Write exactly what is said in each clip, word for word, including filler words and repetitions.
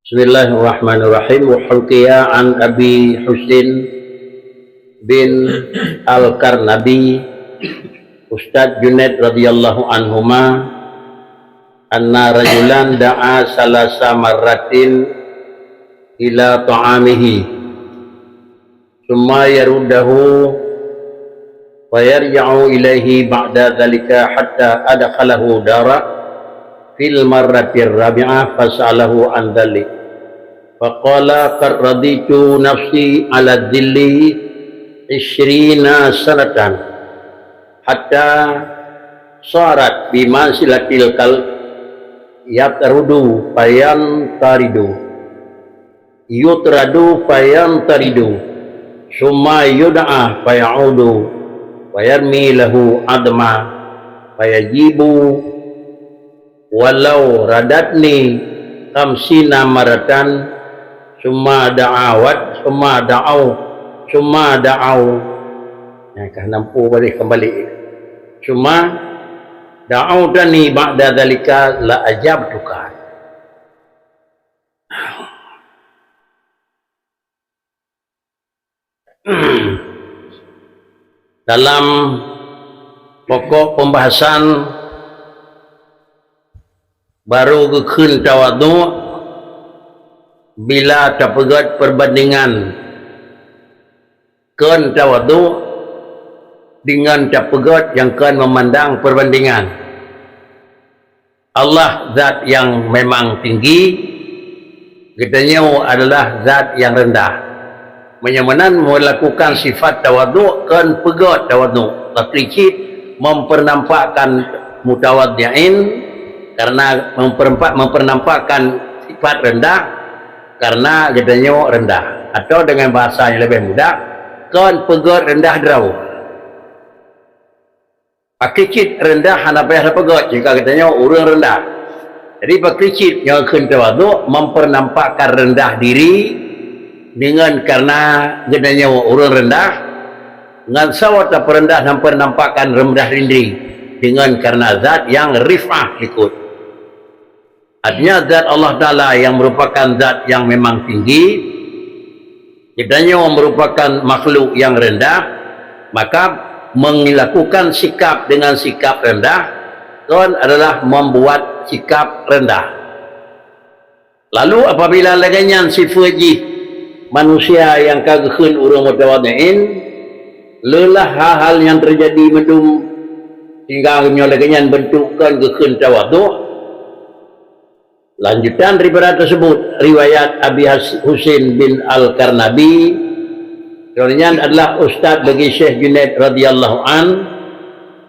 Bismillahirrahmanirrahim. Wa hukiya an Abi Husin bin Al-Karnabi, Ustaz Junaid radhiyallahu anhuma, anna rajulan da'a salasa marratin ila ta'amihi, summa yaruddahu, wa yarji'u ilaihi ba'da dzalika hatta adkhalahu dara, fil marratir rabi'ah fasa'alahu an dzalik. Faqala, "Qad raditu nafsi ala dzilli 'ishrina sanatan, hatta sarat bimanzilatil kal yatrudu fayantaridu, yutradu fayantaridu, summa yud'a fayaudu, fayarmi lahu adma, fayajibu, walau radatni khamsina maratan, summa da'awat, summa da'au, summa da'au." Nah, ka nampu balik kembali. Summa da'autani ba'da dzalika la ajabtuka. Dalam pokok pembahasan, baru geukheun tawadhu bila tapeugét perbandingan. Kheun tawadhu dengan tapeugét nyang kheun memandang perbandingan. Allah zat yang memang tinggi, geutanyoe adalah zat yang rendah. Meunyoe meunan melakukan sifat tawadhu, kheun peugét tawadhu, tapi cit mempernampakkan mutawadhi'in, karena memperempa-, mempernampakkan sifat rendah, karena geutanyoe rendah. Atau dengan bahasa yang lebih mudah, kheun peugét rendah droe. Pakri cit rendah hana payah tapeugét, jika geutanyoe ureuëng rendah. Jadi pakri cit nyang kheun tawadhu mempernampakkan rendah diri dengan karena geutanyoe ureuëng rendah, ngon sawa tapeurendah dan pernampakkan rendah diri dengan karena zat yang rifah likot. Artinya, zat Allah Ta'ala yang merupakan zat yang memang tinggi, geutanyoe merupakan makhluk yang rendah, maka melakukan sikap dengan sikap rendah, kon adalah membuat sikap rendah. Lalu, apabila lagée nyan sifat jih manusia nyang ka geukheun ureuëng mutawadhi'in, leulah hal-hal nyang teujadi mandum, sehingga nyoe lagée nyan bentuk kon geukheun tawadhu, lanjutan daripada tersebut, riwayat Abi Has-, Husin bin Al-Karnabi, gobnyan adalah ustaz bagi Syekh Junaid radhiyallahu an.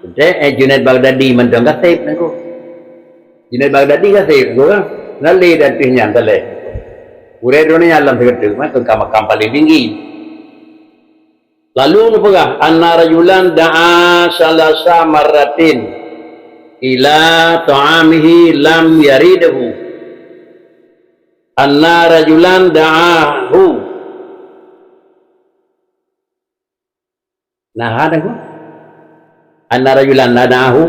Teuntée, eh, Junaid Baghdadi mantong gaseb nangku. Junaid Baghdadi gaseb nangku kan? Nalé dan teuh nyan talé. Ureuëng dunia alam seketu, mantong ka makam paling tinggi. Lalu neupeugah, "Anna rajulan da'a salasa marratin ila ta'amihi lam yaridhu. Anna rajulan da'ahu." Nah, ada ku. "Anna rajulan da'ahu.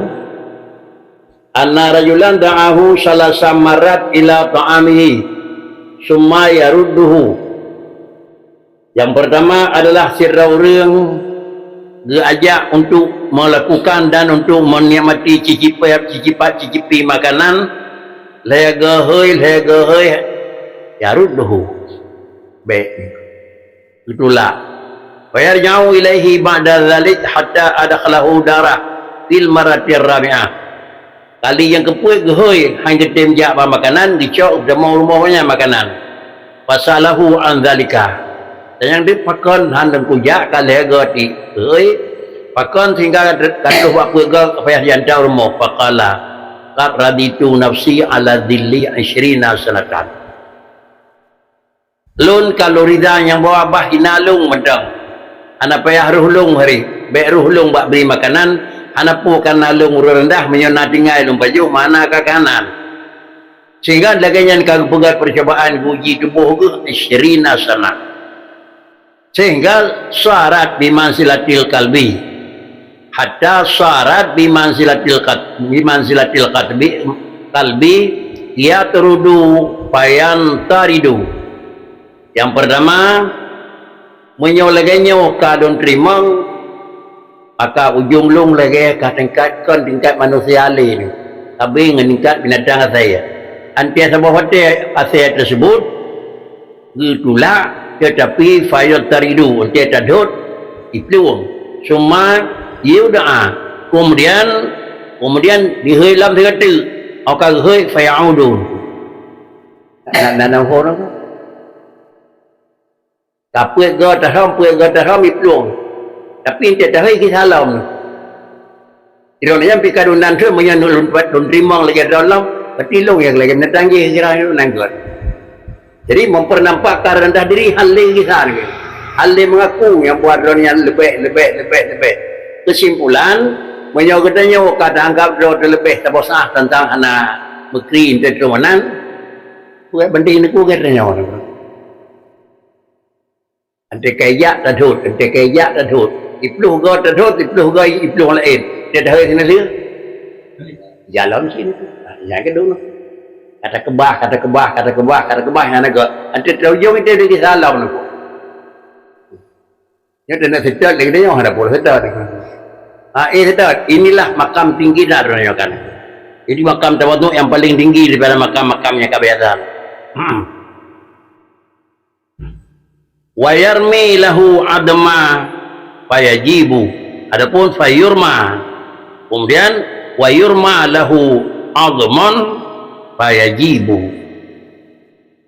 Anna rajulan da'ahu salasa marrat ila ta'amihi, summa yarudduhu." Yang pertama adalah sidroe ureuëng geuajak untuk melakukan dan untuk menikmati cicipa-, cicipat-cicipi makanan, lhée geuhôi, lhée geuhôi, yarudduhu. Bék. Geutulak. Fayarja'u ilaihi ba'da dzalik hatta adkhalahu darah fil marratir rabi'ah. Kali nyang keupeuet geuhôi, han geutem jak ba makanan, geucok geutamong rumoh nyan makanan. Fasalahu an dzalika. Dan nyang deuh pakon han teungku jak ka lhée geuh ti. Hôi, pakon sehingga ka troh bak peuet geuh payah jantau rumoh. Faqala, "Qad raditu nafsi ala dzilli 'ishrina sanatan." Lôn ka lôn rida nyang bahwa bah hina lôn mantong. Hana payah roh lôn hari, bék roh lôn bak bri makanan, hana peue kareuna lôn ureuëng reundah, meunyoe na tinggai lôn pajoh, mana ka kanan. Sehingga lagée nyan ka geupeugét peucobaan geuji tuboh geuh 'ishrina sanah. Sehingga sarat bimanzilatil qalbi. Hatta sarat bimanzilatil qat-, bimanzilatil qatbi, qalbi, Yatrudu fayantaridu. Nyang peurtama, meunyoe lagée nyoe ka lôn teurimong, maka ujong lôn lagée ka tingkat kon tingkat manusia lé nyoe, sabe ngon tingkat binatang asai. Anté saboh watée asai teuseubut, geutulak, teutapi fayantaridu, anté tadhôt, iplueng. Summa yud'a, keumudian, keumudian dihôi lom sigoe teuk, ka geuhôi fayaudu. Na, na, na, na, na, Ka peuet goe tahom, peuet goe tahom iplueng. Tapi enteuk tahôi kisah lom. Sidroe nyan pih ka lôn nan thon, meunyoe lôn, lôn teurimong lagée droe lom, berarti lôn nyang lagée binatang jih kira lôn nan göt. Jadi, mempernampakkan rendah diri hán lé kisah nyoe. Hán lé mengaku nyang buat droe nyan leubeh, leubeh, leubeh, leubeh. Kesimpulan, meunyoe geutanyoe ka taanggab droe teuleubeh tabosah teuntang hana meukri enteuk teurimong nan, buet banding nyoe geutanyoe. Anté kajak tadhôt, anté kajak tadhôt. Iplueng goe tadhôt, iplueng goe iplueng laén. Anté tadhôt sinan lheueh. Jalan sini tu. Ha, nyang keudua. Kata keubah, kata keubah, kata keubah, kata keubah nyang na goe. Anté tadhôt jong itu di salam tu. Nyoe dah nak seutôt lagi nyoe, hana pun seutôt. Ha, eh, seutôt. Inilah makam tinggi dah dunia kan. Jadi makam tawaduk yang paling tinggi daripada makam-makam yang kebiasaan. Hmm. Wa yarmi lahu adma fayajibu. Adapun fayurma, kemudian wa yurma lahu adman fayajibu.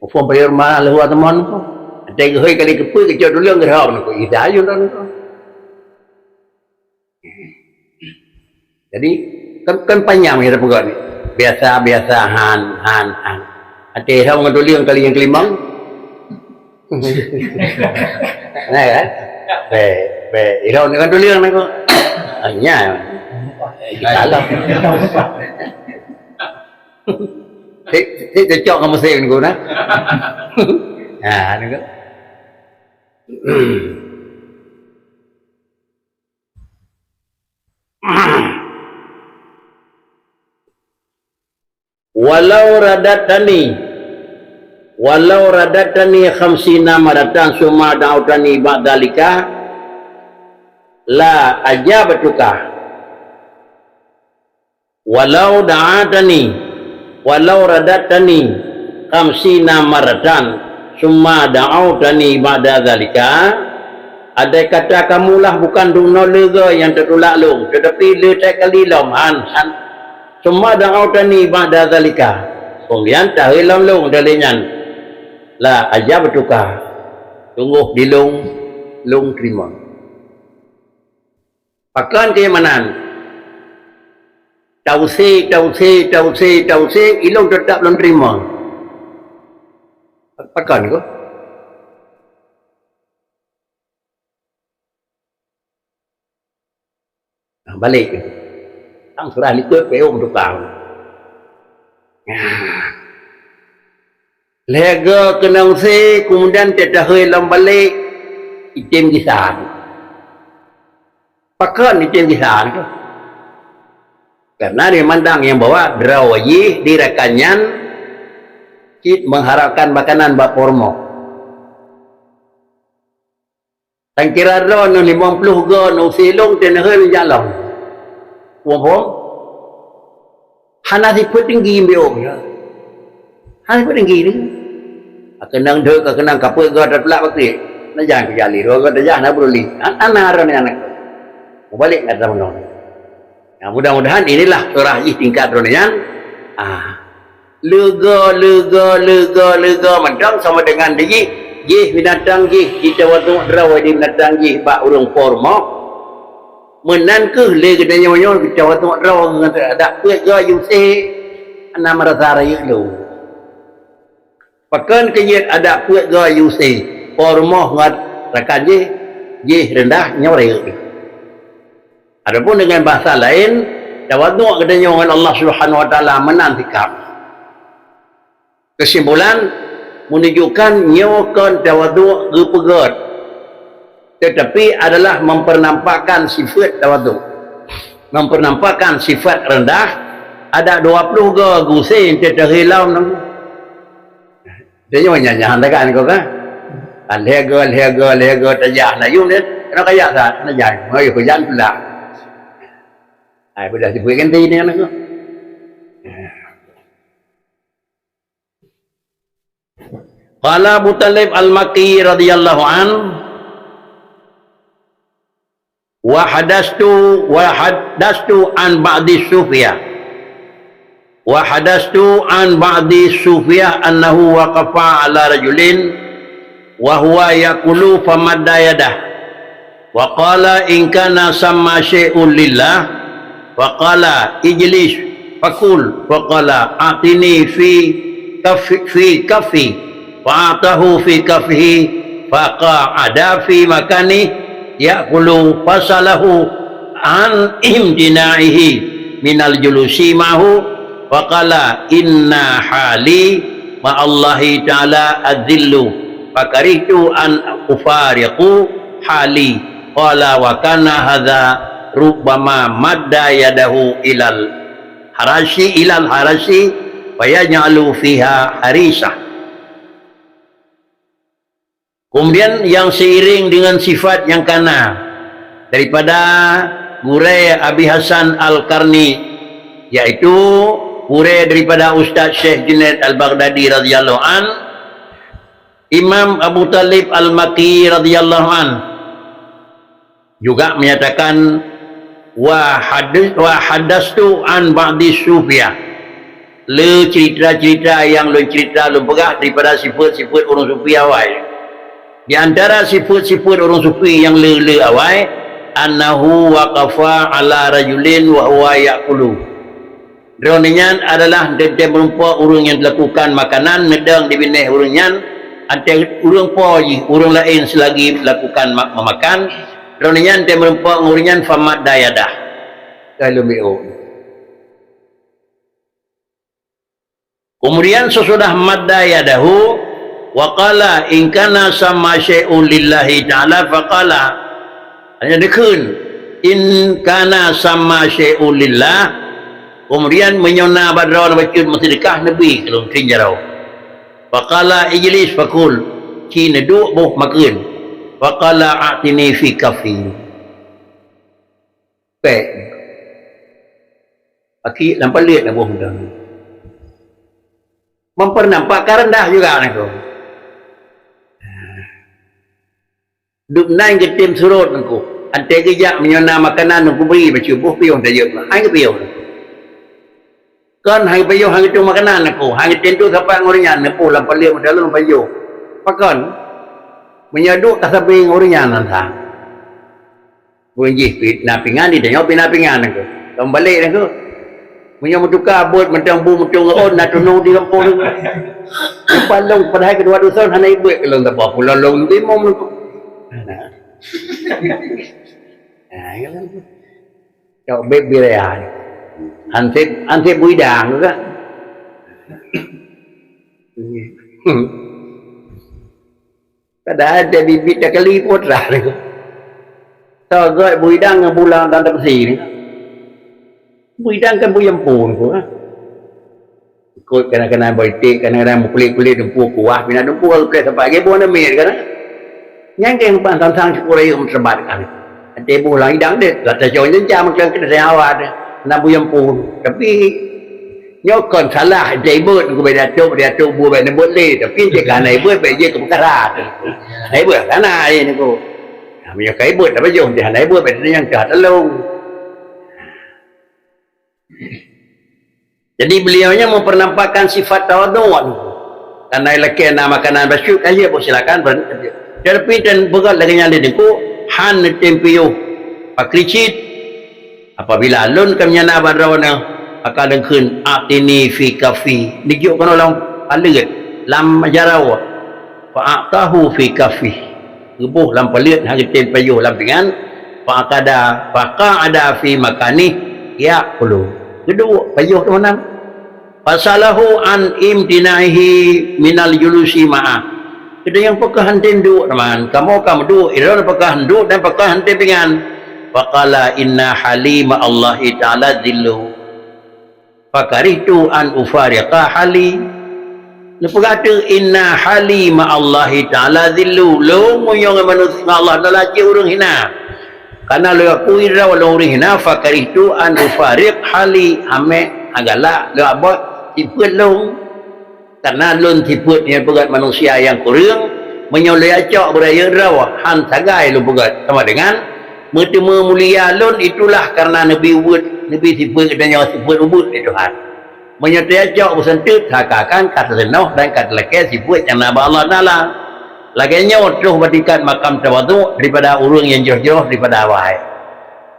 Muphom fayurma lahu adman tu. Ada gehoi kali keupeu keucok tuleueng geurhom nangku. Ih, dayun dah nangku. Jadi, kan, kan panyang ya peugah ni. Biasa, biasa, han, han, han. Ada ihram ngon tuleueng kali nyang kelimong. Nah, kan? Be, be, ihram dengan tuleueng nangku. Hanya. Kita lah. Cek, cek cocok ngon musim nangku nah. Ha, nangku. Walau radatani, walau radatani khamsina maratan summa da'autani ba'dalika la ajabtuka. Walau da'atani, walau radatani khamsina maratan summa da'autani ba'da zalika, andai kata kamulah bukan dumnoe leuga nyang tatulak lôn, tetapi leutai kali lom han, han. Summa da'autani ba'da zalika, kemudian tahôi lom lôn dari nyan, la ajabtuka, sunggoh di lôn, lôn teurimong. Pakon keu meunan? Tausi, tausi, tausi, tausi, ilong teutap lôn teurimong. Pakon keuh? Nah, balek. Tang surah likot peum tukang. Nah. Lhée goe keunong se, keumudian teutahôi lom balek, item gisa. Pakon item gisa tu? Karena dimandang nyang bahwa droe jih di rakan nyan cit mengharapkan makanan bak po rumoh. Tangkira droe nyoe limong ploh goe nyoe silong teuneuhon jak lom. Muphom? Hana sifeuet tinggi meubiôh nyoe. Hana sifeuet tinggi ni. Ka keunong deuek, ka keunong kapeuet goe tatulak bakri. Na jan keu jali, dua goe tajak na beuruli. Hana droe nyan. Mubalek gata meunong. Nah, mudah-mudahan inilah surah jih tingkat droe nyan. Ah. Leuga, leuga, leuga, leuga mantong sama dengan jih, jih binatang jih, jitawaduk droe di binatang jih bak ureuëng po rumoh. Meunan kheueh lé geutanyoe nyoe jitawaduk droe ngon adak peuet goe yue se, hana meurasa rayeuk lom. Pakon keu jeuet adak peuet goe yue se, po rumoh ngon rakan jih, jih reundah nyoe rayeuk. Adapun dengan bahasa laén, tawaduk geutanyoe ngon Allah Subhanahu Wa Taala meunan sikap. Kesimpulan, menunjukkan nyoe kon tawaduk geupeugét, tetapi adalah mempernampakkan sifat tawaduk, mempernampakkan sifat rendah Ada dua ploh go gusén teuh teuhé lom nang. Dia nyoe nyan, nyan hana kan ko kan? Lhèe go, lhèe go, lhèe go tajak na yum dia. Kena kaya sa, kena jan. Mai ko jan pula. Ai, budak sibuk ganti ni anak ko. Qala Abu Talib Al-Makki radhiyallahu an, wa hadastu, wa hadastu an ba'di sufiyah. Wa hadastu an ba'di sufiyah annahu waqafa ala rajulin wa huwa yaqulu famadda yadah. Wa qala, "In kana samma syai'un lillah." Wa qala, "Ijlis." Fakul. Wa qala, "A'tini fi kaffi, fi kaffi." Fa a'tahu fi kaffihi. Fa qa'ada fi makani ya'kulu. Fasalahu an imtina'ihi minal julusi ma'ahu. Wa qala, "Inna hali ma'allahi ta'ala adzillu." Fakarihtu an ufariqu hali. Qala, "Wa kana hadza rubbama madda yadahu ilal harashi, ilal harashi, wa yaj'alu fiha harisah." Kemudian yang seiring dengan sifat yang kana daripada gurée Abi Hasan Al-Karni, yaitu gurée daripada Ustaz Syekh Junaid Al-Baghdadi radhiyallahu an, Imam Abu Talib Al-Makki radhiyallahu an juga menyatakan, "Wa hadis, wa hadastu an ba'di sufiyah." Le cerita-cerita yang lôn cerita lôn peugah daripada sifat-sifat ureuëng sufi awai. Di antara sifat-sifat ureuëng sufi yang le-le awai, annahu waqafa ala rajulin wa huwa ya'kulu. Droeneuh nyan adalah teuntée meurumpok ureuëng nyang teulakukan makanan neudong di binéh ureuëng nyan, antée ureuëng po jih, ureuëng laén seulagi lakukan ma-, meumakan, droeneuh nyan teuntée meurumpok ngon ureuëng nyan famadda yadah. Ka lôn miôk. Kemudian sesudah madda yadahu, wa qala, "In kana samma syai'un lillahi ta'ala," faqala, hanya dikheun, "In kana samma syai'un lillah," kemudian meunyoe na bak droeneuh bacut meuseudekah, neubi keu lôn kheun jaroe. Faqala, "Ijlis," fakul, "Ci neuduek boh makheun." Faqala, "A'tini fi kaffi." Pék. Aki lam paleuet na boh mudang. Mempeurnampak ka rendah juga na ko. Dum nan geutem surot nangku. Antée geujak meunyoe na makanan nangku bri bacut boh piôh tajok. Hai geupiôh. Kon hai geupiôh hai geutem makanan nangku. Hai geutem tu sapat ngon ureuëng nyan neupoh lam paleuet meutalon pajoh. Pakon? Meunyoe duek ka sabe ngon ureuëng nyan nan sang. Bun jih pi-, na pingan, di tanyoe pi na pingan nangku. Lom balek nangku. Meunyoe meutuka bot mantong bu mantong ôn na tunong di gampông nangku. Leupah lôn padahai keudua duson hana ibeuet keu lôn saboh pulon lôn timong nangku. Nah. Nah, ya kan. Cok beb biraya. Hansip, hansip buidang tu kan. Padahai dia bibit dah kali putra tu. Togok buidang ngon bulang dan tepsi ni. Buidang kan buyang pun tu, ha. Ikut kadang-kadang politik, kadang-kadang meukulit-kulit dumpu kuah, pina dumpu kalau boleh sampai lagi buah demit kan. Nyang keng pan tantang syukur ayu meuterbat kan. Nanti bulang idang deh, kata jauh jenjang macam kena saya awak deh. Nak buyang pun. Tapi nyoe kon salah, dia ibut, aku beda tu, dia tu, bu beda nebut le. Tapi dia kan ibut, baik je ke perkara tu. Nah, ibut sana aja ni ku. Nah, meunyoe ka ibut, apa jauh, dia hana ibut, baik dia yang dah tolong. Jadi beliau nyan mempernampakkan sifat tawadhu. Karena ilakée na makanan bacut kaya, boh silakan. Tetapi dan beugöt lagée nyan di deungoe, han neutem piôh pakri cit. Apabila lôn ka meunyan na bak droeneuh, maka lôn kheun, "A'tini fi kaffi." Dijok keunoe lam paleuet, lam jaroe. Fa a'tahu fi kaffi. Geuboh lam paleuet, han geutem pajoh lam pingan. Fa aqada, fa qa'ada fi makani ya'kulu. Geuduek pajoh tu meunan. Fasalahu an imtina'ihi minal julusi ma'ah. Kita yang pakah hantem duek teman. Kamu kamu duek, ira pakah duek dan pakah hantem pingan. Faqala, "Inna hali ma'allahi ta'ala dhillu." Fakarihtu an ufariqa hali. Neupeugah teuk, "Inna hali ma'allahi ta'ala zillu." Lôn meunyoe ngon manusia, ngon Allah Taala cit ureuëng hina. Karena lôn akui droe lôn ureuëng hina, fakarihtu an ufariq hali. Hamé, hana galak lôn abot sifeuet lôn. Karena lôn sifeuet nyang peugét manusia nyang kureueng, meunyoe lôn cok beurayeuk droe, han sagai lôn peugét. Sama dengan meuteumé mulia lôn, itulah karena neubi ubeuet, neubi sifeuet geutanyoe sifeuet ubeuet lé Tuhan. Meunyoe teucok beuseunteuk, seakan-akan ka teuseunoh dan ka teulakée sifeuet nyang na bak Allah Taala. Lagée nyoe troh bak tingkat makam tawadhu daripada ureuëng nyang jroh-jroh daripada awai.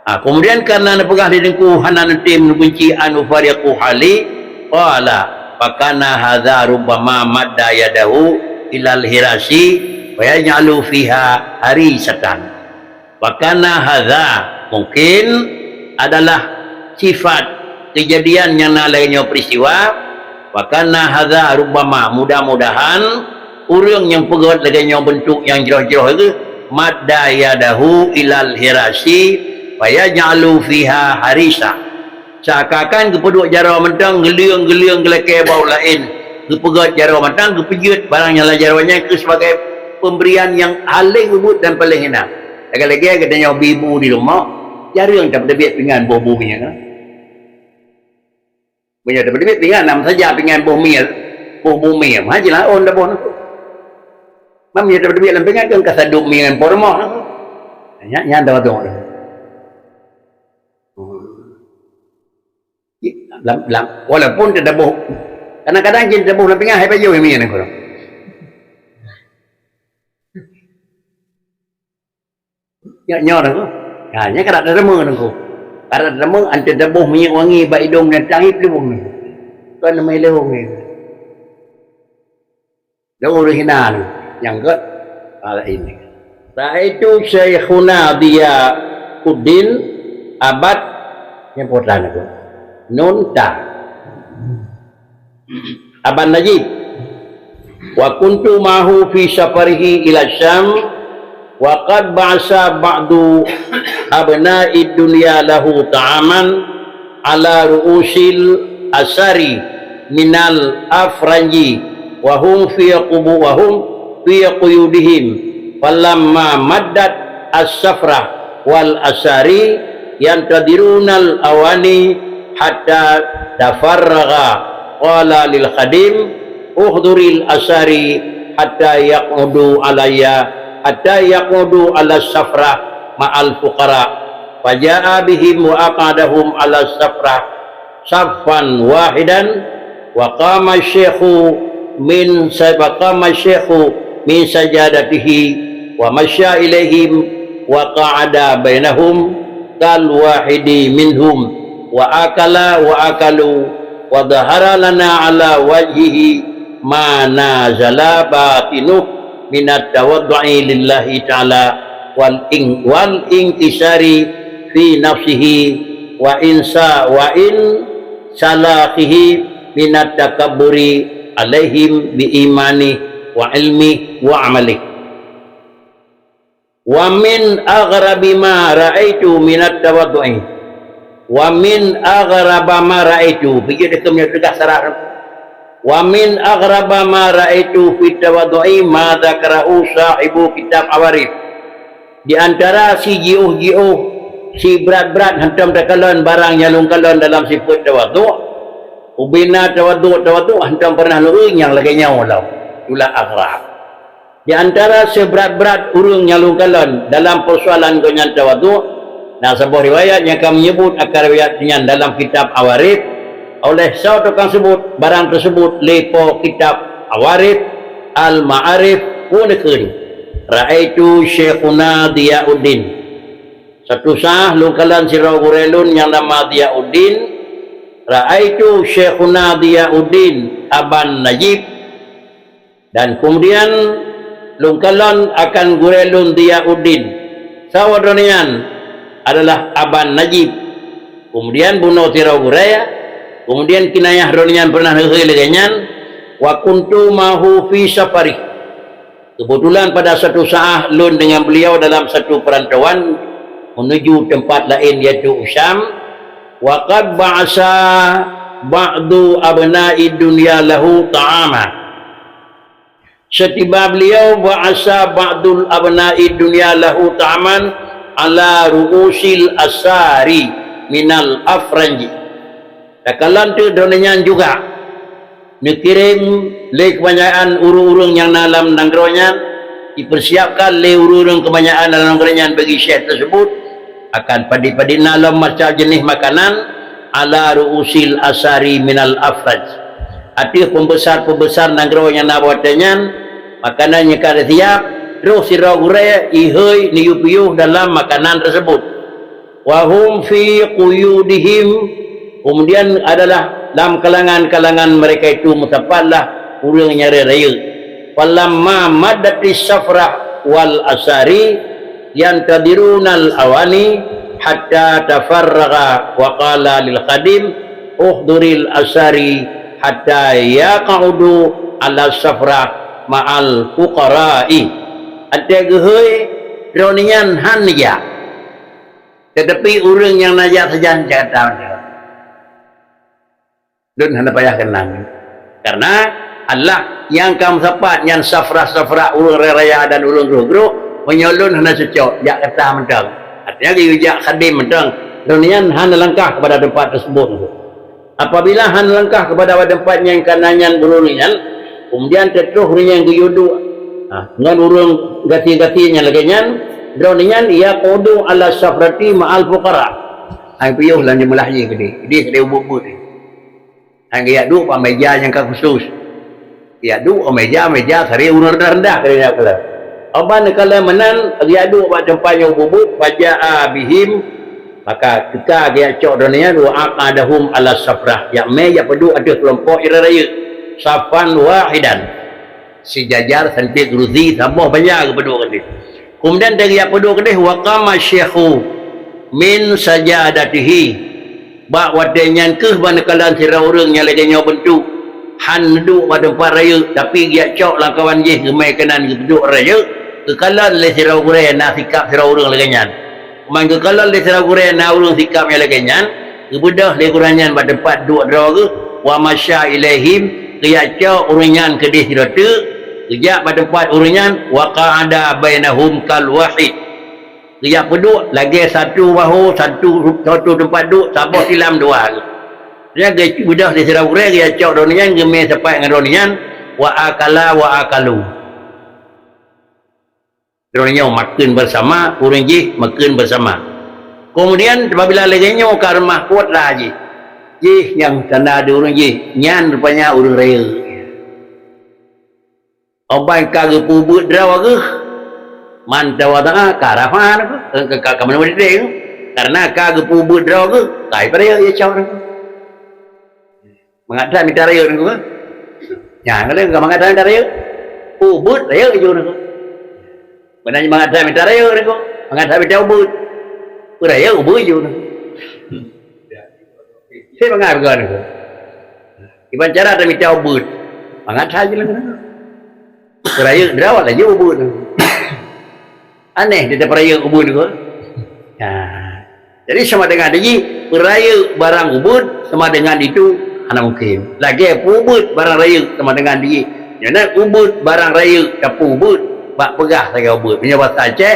Ha, keumudian karena neupeugah lé Teungku hana neutem neubeunci an ufariqu hali, qala, "Fakana hadza rubbama madda yadahu ilal hirasi wa yaj'alu fiha harisatan." Fakana hadza, mungkin adalah sifat kejadian nyang na lagée nyoe peristiwa. Fakana hadza rubbama, mudah-mudahan ureuëng nyang peugét lagée nyoe beuntuk nyang jroh-jroh geuh, madda yadahu ilal hirasi, fa yaj'alu fiha harisa. Seakan-akan geupeuduek jaroe mantong, geuleueng-geuleueng geulakée bak ureuëng laén, geupeugét jaroe mantong, geupeujeuet barang nyang lam jaroe nyan keu sebagai pemberian nyang paléng ubeuet dan paléng hina. Lagée-lagée geutanyoe bi bu di rumoh, jareueng tapeuteubiet pingan boh bu minyeuk. Meunyoe tapeuteubiet pingan, nam saja pingan boh mie, boh bu mie, ha jilaôn dah boh nangku. Meunyoe tapeuteubiet lam pingan kan ka sadub mie ngon po rumoh nangku. Nyan, nyan tawadhu. Lam, lam, walaupun teudaboh, kadang-kadang jih teudaboh lam pingan hai pajoh mie nangku. Nyoe, nyoe nangku. Ha, nyan karap teuteumé nangku. Karap teuteumé, anteuk teuboh minyeuk wangi bak idong dan tangiep leuwong nangku. Kon nama leuwong nangku. Leuwong hina nangku. Nyang gét, ha, ini. Ra'aitu Syaikhuna Diyauddin Abad, nyang potan nangku. Nun ta. Aban Najib. Wa kuntu ma'ahu fi safarihi ila Syam, wa qad ba'asa ba'du abna'id dunya lahu ta'aman ala ru'usil asari minal afranji, wa hum fi qubu-, wa hum fi quyudihim. Falamma maddat as-safrah wal asari yantadirunal awani hatta tafarraga, qala lil khadim, "Uhduril asari hatta yaq'udu alayya, hatta yaq'udu ala safrah ma'al fuqara." Faja'a bihim wa aq'adahum ala safrah saffan wahidan, wa qama syekhu min sa-, wa qama syekhu min sajadatihi, wa masya ilaihim, wa qa'ada bainahum kal wahidi minhum, wa akala wa akalu, wa dhahara lana ala wajhihi ma nazala batinuh minat tawaddu'i lillahi ta'ala wal in-, wal inkisari fi nafsihi wa insa-, wa insalahihi minat takabburi alaihim bi imani wa ilmi wa amali. Wa min aghrabi ma ra'aitu minat tawaddu'i. Wa min aghraba ma ra'aitu. Bijak dia keumeunyoe teugas sarah. Wa min aghraba ma ra'aitu fit tawaddu'i ma dzakarahu sahibu kitab Awarif. Di antara si jiôh-jiôh, si brat-brat hantom takalon barang nyang lôn kalon dalam sifeuet tawadhu, ubena tawadhu, tawadhu hantom pernah lôn nyang lagée nyoe lom. Itulah aghrab. Di antara seubrat-brat ureuëng nyang lôn kalon dalam peusoalan gobnyan tawadhu, na saboh riwayat nyang ka meunyeubut akan riwayat nyan dalam kitab Awarif, oleh soe tukang seubut barang teuseubut lé po kitab Awarif, Al-Ma'arif, peue neukheun, "Ra'aitu Syaikhuna Diyauddin." Satu saah lôn kalon sidroe gurée lôn nyang nama Diyauddin, "Ra'aitu Syaikhuna Diyauddin Aban Najib." Dan keumudian lôn kalon akan gurée lôn Diyauddin. Saboh droeneuh nyan adalah Aban Najib. Keumudian bunoe sidroe gurée, keumudian kinayah droeneuh nyan pernah neuhôi lagée nyan, "Wa kuntu ma'ahu fi safari." Keubeutulan pada satu saah lôn deungon beuliau dalam satu peurantauan meunuju teumpat laén, yaitu u Syam. Wa qad ba'asa ba'du abna'id dunya lahu ta'ama. Setiba beliau, ba'asa ba'dul abna'id dunya lahu ta'aman ala ru'usil asari minal afranji. Takalon teuk droeneuh nyan juga neukirém lé keubanyaan ureuëng-ureuëng nyang na lam nanggroe nyan, jipeusiapkan lé ureuëng-ureuëng keubanyaan lam nanggroe nyan bagi syekh tersebut akan padit-padit na lom macam jeuneh makanan ala ru'usil asari minal afraj. Ateueh pembesar-pembesar nanggroe nyang na watée nyan, makanan nyang ka siap, troh sidroe gurée ihôi neuyue piôh dalam makanan tersebut. Wa hum fi quyudihim, kemudian adalah lam kalangan-kalangan mereka itu meusapat lah ureuëng nyang rayeuk. Falamma maddatis safrah wal asari yantadirunal awani hatta tafarraga wa qala lil khadim uhduril asari hatta yaq'udu ala safrah ma'al fuqara'i. Até geuhôi droeneuh nyan han jak. Tetapi ureuëng nyang na jak sajan jak datang. Lôn hana payah keunang. Karena Allah nyang ka meusapat nyan safrah-safrah ureuëng raya-raya dan ureuëng groh-groh, meunyoe lôn hana cocok, jak kata mantong. Artinya geuyue jak khadim mantong. Lôn nyan hana langkah kepada tempat tersebut. Apabila hana langkah kepada tempat nyang ka na nyan ureuëng nyan, kemudian teutroh ureuëng nyang geuyue duek, ha, ngon ureuëng gati-gati nyang lagée nyan, droeneuh nyan yaq'udu ala safrati ma'al fuqara. Hai piôh lam jeumeulah jih keudeh. Ideh keudeh ubit-ubit. Hai geujak duek bak meja nyang ka khusus. Geujak duek bak meja, meja saré ureuëng rendah-rendah keudeh nyan kala. Oban kala meunan geujak duek bak teumpat nyang ubit-ubit, faja'a bihim, maka teuka geujak cok droeneuh nyan wa aq'adahum ala safrah. Jak mé jak peuduek ateueh keulompok ureuëng rayeuk. Safan wahidan. Sijajar santée keurusi saboh banja geupeuduek keudeh. Kemudian dari geupeuduek keudeh, wa qama syekhu min sajadatihi. Bak watée nyan kheueh ban neukalon sidroe ureuëng nyang lagée nyoe beuntuk, han neuduek bak teumpat rayeuk, tapi geujak cok lamkawan jih geumé keunan geupeuduek rayeuk, geukalon lé sidroe gurée na sikap sidroe ureuëng lagée nyan. Teuma geukalon lé sidroe gurée na ureuëng sikap nyang lagée nyan, geubeudôh lé gurée nyan bak teumpat duek droe geuh, wa masya ilaihim, geujak cok ureuëng nyan keudeh sidroe teuk, geujak bak teumpat ureuëng nyan, wa qa'ada bainahum kal wahid. Geujak peuduek lagée satu bahu, satu, satu teumpat duek, saboh silam dua. Nyan geubeudôh lé sidroe gurée, geujak cok droeneuh nyan, geumé sapat ngon droeneuh nyan, wa akala wa akalu. Droeneuh nyoe makheun beusama, ureuëng jih makheun beusama. Kemudian, apabila lagée nyoe ka reumah kuat lah jih, jih nyang tanda di ureuëng jih, nyan rupanya ureuëng rayeuk. Oban ka geupeubuet droe geuh, man tawadha'a ka rafa, ka, ka, ka meunan, karena ka geupeubuet droe geuh, ka ipeurayeuk ia cok. Mangat that mita rayeuk nangku. Nyan, kalau ka mangat that mita rayeuk. Ubit rayeuk ju nangku. Meunan mangat that mita rayeuk nangku. Mangat that mita ubit. Peurayeuk ubit ju nangku. Saya mangat beugah nangku. Iban cara that mita ubit. Mangat that ju nangku. Peurayeuk drawat laju ubit nangku. Aneh, dia peurayeuk ubit nangku. Nah, jadi sama dengan jih, peurayeuk barang ubit sama dengan itu hana mungkin. Lagée peubeuet barang rayeuk sama dengan jih. Nyang na ubit barang rayeuk tapeubeuet bak peugah sagai ubit. Meunyoe basa Aceh,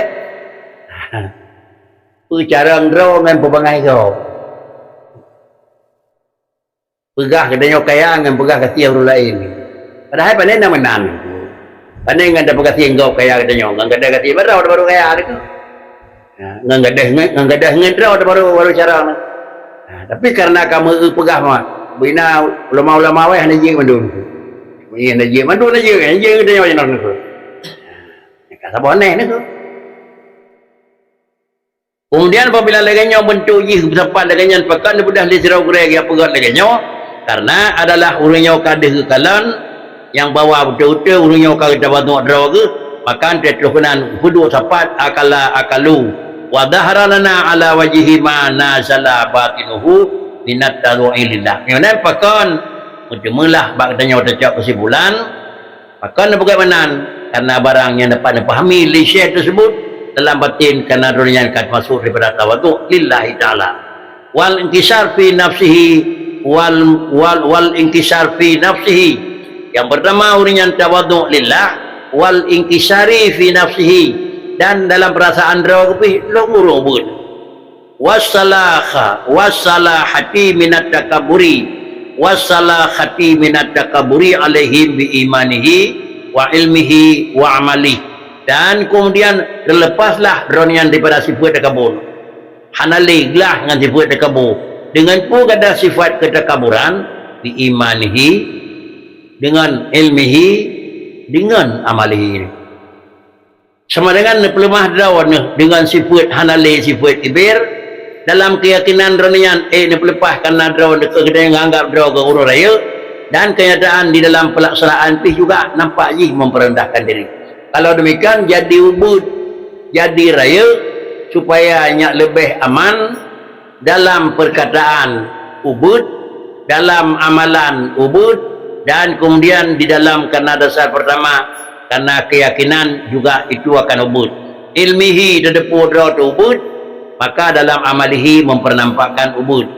peucarông droe ngon peubangai gob. Peugah geutanyoe kaya ngon peugah gaséh ureuëng laén. Padahai pane na meunan. Pane ngon tapeugah gaséh gob kaya geutanyoe, ngon gaséh baroe baru kaya teuh. Ya, ngon gaséh ngon, ngon gaséh ngon droe baru, baru cara. Ha, tapi karena kamoe peugah mah, bina ulama-ulama weh hana jeuet mandum. Iya hana jeuet mandum, hana jeuet, hana jeuet geutanyoe nyoe. Ya, ka saboh aneh nyoe. Kemudian apabila lagée nyoe beuntuk jih sapat lagée nyan, pakon neubeudôh lé sidroe gurée geupeugét lagée nyoe, karena adalah ureuëng nyoe ka deuh geukalon, nyang bahwa beutôi-beutôi ureuëng nyoe ka geutawaduk droe geuh, maka teutroh keunan peuduek sapat akala akalu, wa dhahara lana ala wajhihi ma nazala batinuhu minat tadhu'i lillah. Nyoe nan pakon meuteumeulah bak geutanyoe tacok keusimpulan, Pakon bagaimana? Karena barang nyang dapat neupahami lé syekh tersebut dalam batin, karena droe nyan ka teumasuk daripada tawaduk lillahi ta'ala. Wal inkisar fi nafsihi wal, wal, wal inkisar fi nafsihi. Yang pertama, ureuëng nyang tawadhu lillah, wal inkisari fi nafsihi, dan dalam perasaan droe geuh pih lom ureuëng ubeuet. Wassalaha, wassalahati minat takaburi, wassalahati minat takaburi alaihim bi imanihi wa ilmihi wa amalihi. Dan kemudian terlepaslah droe nyan daripada sifat takabur. Hana lé glah ngon sifat takabur. Dengan peue gata sifat keutakaburan? Bi imanihi, dengan ilmihi, dengan amalihi. Sama dengan neupeuleumah droe neuh dengan sifat hana lé, sifat kibir, dalam keuyakinan droe nyan, eh, neupeuleupah karena droe neuh keu geutanyoe nganggap droe keu ureuëng rayeuk, dan kenyataan di dalam pelaksanaan pih juga nampak jih memperendahkan diri. Kalau demikian, jadi ubeuet, jadi rayeuk, supaya nyak leubeh aman dalam perkataan ubeuet, dalam amalan ubeuet, dan kemudian di dalam karena dasar pertama, karena keyakinan juga itu akan ubeuet. Ilmihi teudeupeu droe teu ubeuet, maka dalam amalihi mempernampakkan ubeuet.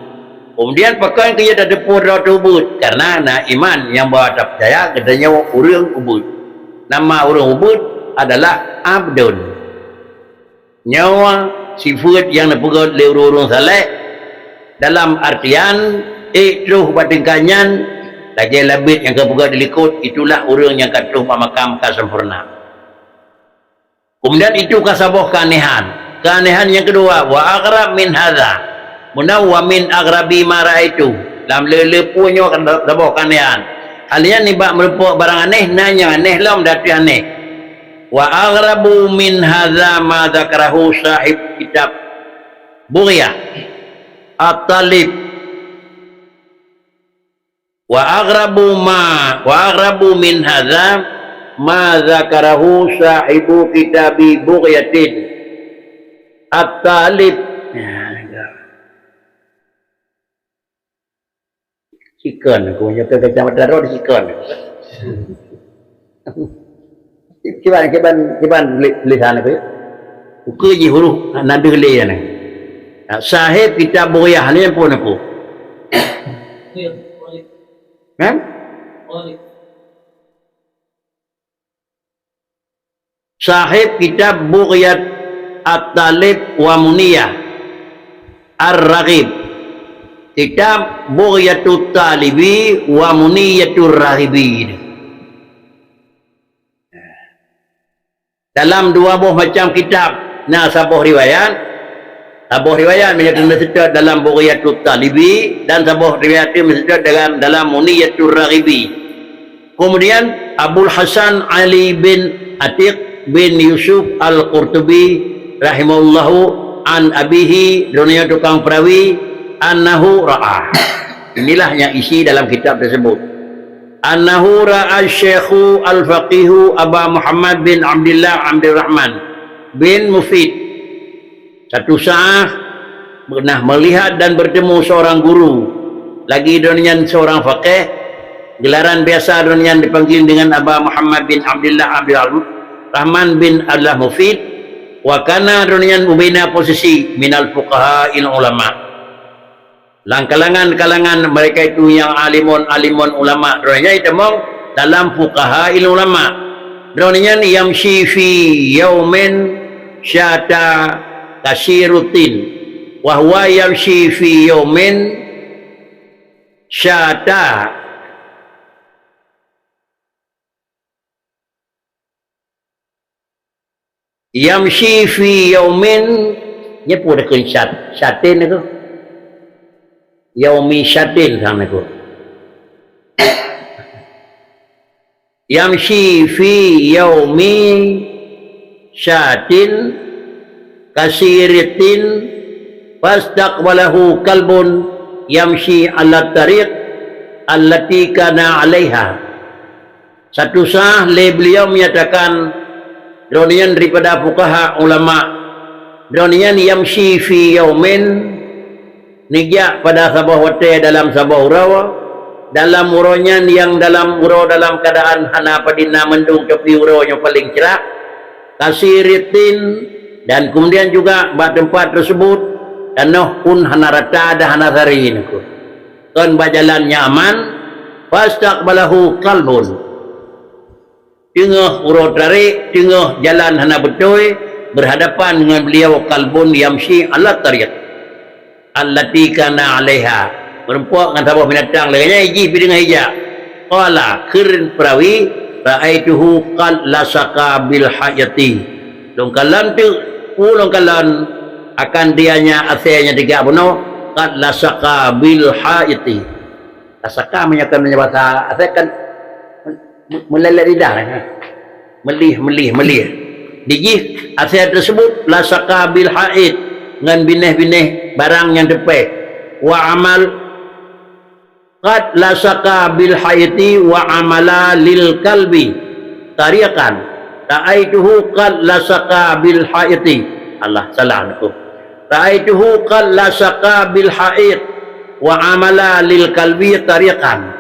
Kemudian pakon keu teudeupeu droe teu ubeuet, karena na iman nyang bahwa tapeucaya geutanyoe ureuëng ubeuet. Nama ureuëng ubeuet adalah abdun. Nyoe sifat nyang neupeugét lé ureuëng-ureuëng saleh dalam artian ék troh bak tingkat nyan lagée labét nyang ka peugét di likot, itulah ureuëng nyang ka troh bak makam ka sempurna. Kemudian itu ka saboh keuanehan. Keuanehan nyang keudua, wa aghrab min hadza. Meunan wa min aghrabi ma raaitu. Lam le-le peue nyoe ka saboh keuanehan. Hal nyan nibak meurumpok barang aneh, na nyang aneh lom di ateueh aneh. Wa aghrabu min hadza ma dzakarahu sahib kitab Bughyah At-Talib. Wa aghrabu ma, wa aghrabu min hadza ma dzakarahu sahibu kitabi Bughyatin At-Talib. Sikon aku, nyoe keu kacamata droe disikon. Kiban, kiban, kiban tuli-, tulisan aku, ya? Ukeue jih huruf nyan deuh lé nyan. Sahib kitab Bughyah ni pun aku. Kan? Sahib kitab Bughyat At-Talib wa Muniyah Ar-Raghib. Kitab Bughyatut Talibi wa Muniyatur Raghibi. Dalam dua boh macam kitab na saboh riwayat. Saboh riwayat meunyoe teuseutôt dalam Bughyatut Talibi dan saboh riwayat teuseutôt dalam, dalam Muniyatur Raghibi. Kemudian Abul Hasan Ali bin Atiq bin Yusuf Al-Qurtubi rahimahullahu an abihi, droeneuh tukang perawi, annahu ra'a. Inilah yang isi dalam kitab tersebut. Annahu ra'a Syekhu Al-Faqihu Aba Muhammad bin Abdullah Abdurrahman bin Mufid. Satu saat pernah melihat dan bertemu seorang guru. Lagi droeneuh nyan seorang faqih, gelaran biasa droeneuh nyan dipanggil dengan Aba Muhammad bin Abdullah Abdul Rahman bin Abdullah Mufid, wa kana droeneuh nyan ubena posisi minal fuqaha'il ulama. Lam kalangan-kalangan mereka itu yang alimun-alimun ulama, droeneuh nyan itamong dalam fuqaha'il ulama. Droeneuh nyan yamshi fi yaumin syata kasirutin, wa huwa yamshi fi yaumin syata. Yamshi fi yaumin, nyepu deukon syat, syatin deukon. Yaumi syatin sang deukon. Yamshi fi yaumi syatin kasiratin fastaqbalahu kalbun yamshi ala tariq allati kana alaiha. Satu sah lé beliau menyatakan, droeneuh nyan daripada fuqaha ulama, droeneuh nyan yamshi fi yaumin, neujak pada saboh watée dalam saboh uroe, dalam uroe nyan nyang dalam uroe dalam keuadaan hana padum na mendung, tapi uroe nyoe paleng cerah, kasiratin, dan kemudian juga bak teumpat tersebut tanoh pun hana rata dan hana sari neukot. Kon bak jalan nyang aman, fastaqbalahu kalbun. Teungoh uroe tarék, teungoh jalan hana beutôi, berhadapan ngon beliau kalbun yamshi ala tariq allati kana alaiha. Meurumpok ngon saboh binatang lagée nyan jih pih teungoh ijak. Qala, kheun peurawi, ra'aituhu qad lasaqa bil haiti. Lôn kalon teuk, peue lôn kalon, akan dia nyan asée nyang teuga bunoe, qad lasaqa bil haiti. Lasaqa meunyoe kan meunyoe basa asée kan me-, me-, meulelek lidah, eh. Meulih, meulih, meulih. Di jih asée tersebut lasaqa bil hait, ngon binéh-binéh barang nyang teupéh. Wa amal, qad lasaqa bil haiti wa amala lil kalbi tariqan. Ra'aituhu qad lasaqa bil haiti. Allah, salah aku. Ra'aituhu qad lasaqa bil hait wa amala lil kalbi tariqan.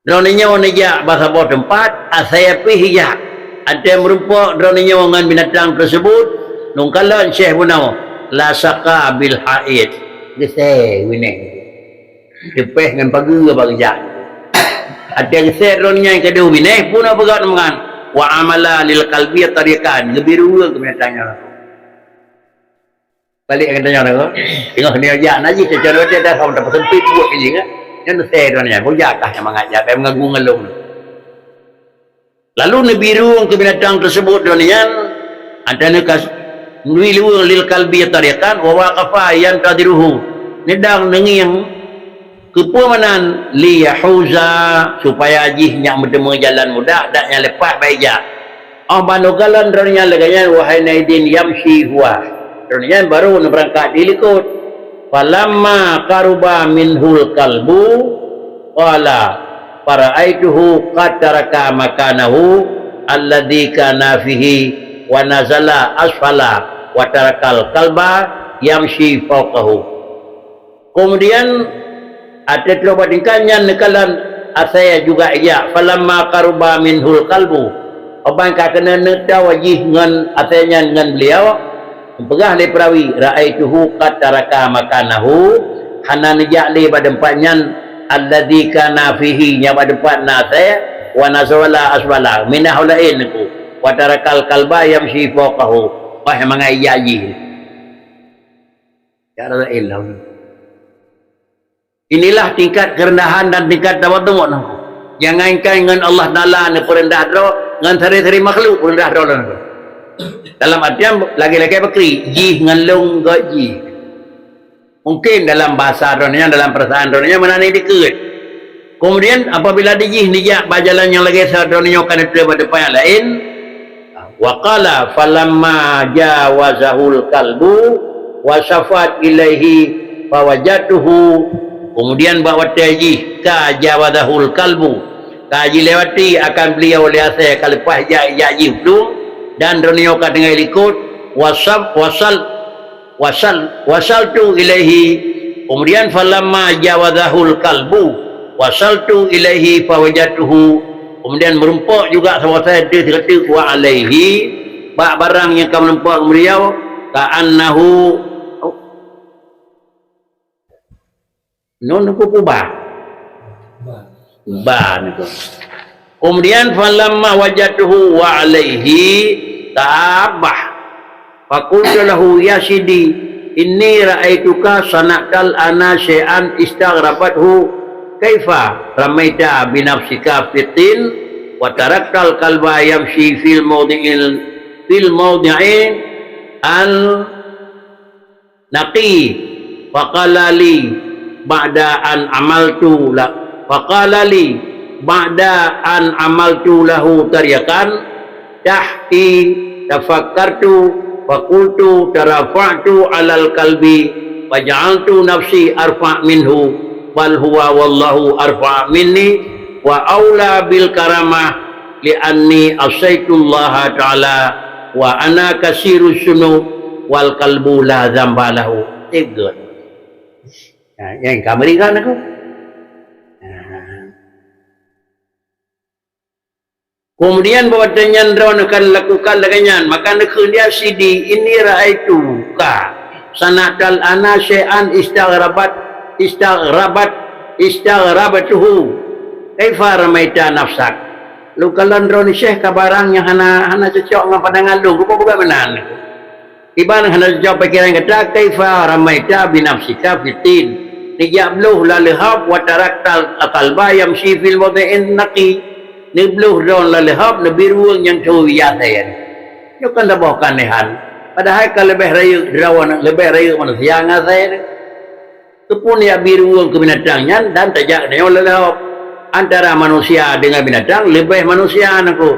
Droeneuh nyoe neujak bak saboh teumpat, asée pih ijak. Watée meurumpok droeneuh nyoe ngon binatang teusebut, lôn kalon syeh bunoe, lasaqa bil hait. Geusée binéh. Teupéh ngon pageue bak geujak. Watée geusée droeneuh nyan keudeh binéh, puna peugah teuma nyan, wa amala lil kalbi tariqan, geubiru keu binatang nyan. Balik ngon tanyoe, teungoh nyoe jak najih, cocok roti dah, sama dapat sempit buat ke jing, kan? Nyan saya tuan nyan, bujak kah nyan mangat jak, kayak mengagung ngelung. Lalu neubiru keu binatang tersebut droeneuh nyan, atau neukas, neubiru lil kalbi tariqan, wa waqafa yantadiruhu. Neudong neungieng, keupeue meunan, liyahuza, supaya jih nyak meuteumé jalan mudah, dak nyang leupah bak ijak. Óh ban neukalon droeneuh nyan lagée nyan, wahai naidin yamshi huwa. Droeneuh nyan barô neubeurangkat dilikot. Falamma qaruba minhul kalbu, qala, fara'aituhu qad taraka makanahu alladzi kana fihi wa nazala asfala wa tarakal kalba yamshi fauqahu. Keumudian, ateueh troh bak tingkat nyan neukalon asée juga ijak, falamma qaruba minhul kalbu. Óh ban ka keuneuk neutau jih ngon asée nyan ngon beliau, peugah lé peurawi, ra'aituhu qad taraka makanahu, hana neujak lé bak teumpat nyan, alladzi kana fihi, nyang bak teumpat na asée, wa nazala asfala, minah laén aku, wa tarakal kalba yamshi fauqahu, bah mangat ijak jih. Ya Rasulullah. Inilah tingkat kerendahan dan tingkat tawadhu, nah. Jangankan ngon Allah Taala neupeureundah droe, ngon sabe-sabe makhluk peureundah droe lom. Dalam artian lagée-lagée bakri, jih ngon lôn gét jih. Mungkin dalam bahasa droeneuh nyan, dalam perasaan droeneuh nyan, meunan dikeue. Kemudian apabila dijih neujak bak jalan nyang lagée sa droeneuh nyoe ka neuteuh bak teumpat nyang laén, wa qala falamma jawazahul kalbu wa syafat ilaihi fawajadtuhu. Kemudian bak watée jih ka jawazahul kalbu, ka jilewati akan beliau lé asée ka leupah jak, jak jih u plueng, dan droeneuh nyoe ka teungoh likot, wasab-, wasal-, wasal-, wasaltu ilaihi. Kemudian falamma jawazahul kalbu wasaltu ilaihi fawajadtuhu. Kemudian meurumpok juga saboh asée deuh teukeue wa alaihi, bak barang nyang ka meurumpok ngon beliau, ka'annahu nun nukub ubah. Ba nukub. Kemudian falamma wajadtuhu wa alaihi tabah. Faqultu lahu, "Ya sidi, inni ra'aituka sana'tal ana syai'an istaghrabathu. Kaifa ramaita bi nafsika fit tin wa taraktal kalba yamshi fil mawdi'il, fil mawdi'in al naqi?" Faqala li ba'da an amaltu la, faqala li ba'da an amaltu lahu tariqan tahti tafakkartu faqultu tarafa'tu alal kalbi faja'altu nafsi arfa minhu, bal huwa wallahu arfa minni wa aula bil karamah, li'anni asaitullaha ta'ala wa ana kasirus sunub wal kalbu la dzamba lahu. Tiga. Nah, nyang ka meuringan aku. Nah. Kemudian bak watée nyan droeneuh ka lakukan lagée nyan, maka neukheun dia sidi, inni ra'aituka sana'tal ana syai'an istaghrabat, Istaghrabat, istaghrabtuhu. Kaifa ramaita nafsak? Lôn kalon droeneuh Syekh ka barang nyang hana, hana cocok ngon pandangan lôn, rupa bukan meunan. Iban hana cocok pikiran gata, kaifa ramaita binafsika fitin. Neujak bloh laleuhob wa taraktal kalba yamshi fil mawdi'in naqi. Neubloh droeneuh laleuhob, neubi ruweueng nyang tho ija asèe. Nyoe kan saboh keuanehan. Padahai ka leubeh rayeuk droeneuh, leubeh rayeuk manusia ngon asèe. Teupun jak bi ruweueng keu binatang nyan dan tajak nyoe laleuhob. Antara manusia deungon binatang leubeh manusia nangku.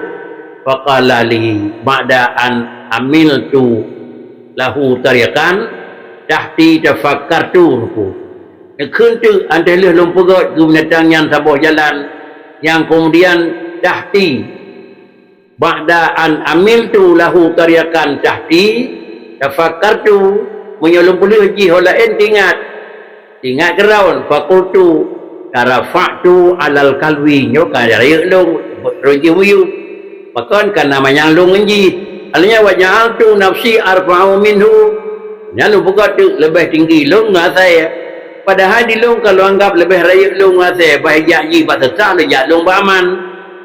Faqala li ba'da an amiltu lahu tariqan tahti tafakkartu nangku. Neukheun teuk, 'oh lheueh lôn peugöt keu binatang nyan saboh jalan nyang keumudian tahti. Ba'da an amiltu lahu tariqan tahti, tafakkartu, meunyoe lôn peulheueh jih ho laén teuingat, teuingat keuraun, faqultu, tarafa'tu alal kalwi, nyoe ka rayeuk lôn, rhot jih miyueb. Pakon ka na manyang lôn ngon jih. Alheuh nyan wa ja'altu nafsi arfa'u minhu, nyan lôn peugöt teuk leubeh tinggi lôn ngon asèe. Padahai di lôn ka lôn anggab leubeh rayeuk lôn ngon asèe, bah jak jih bak seusak lôn jak lôn bak aman.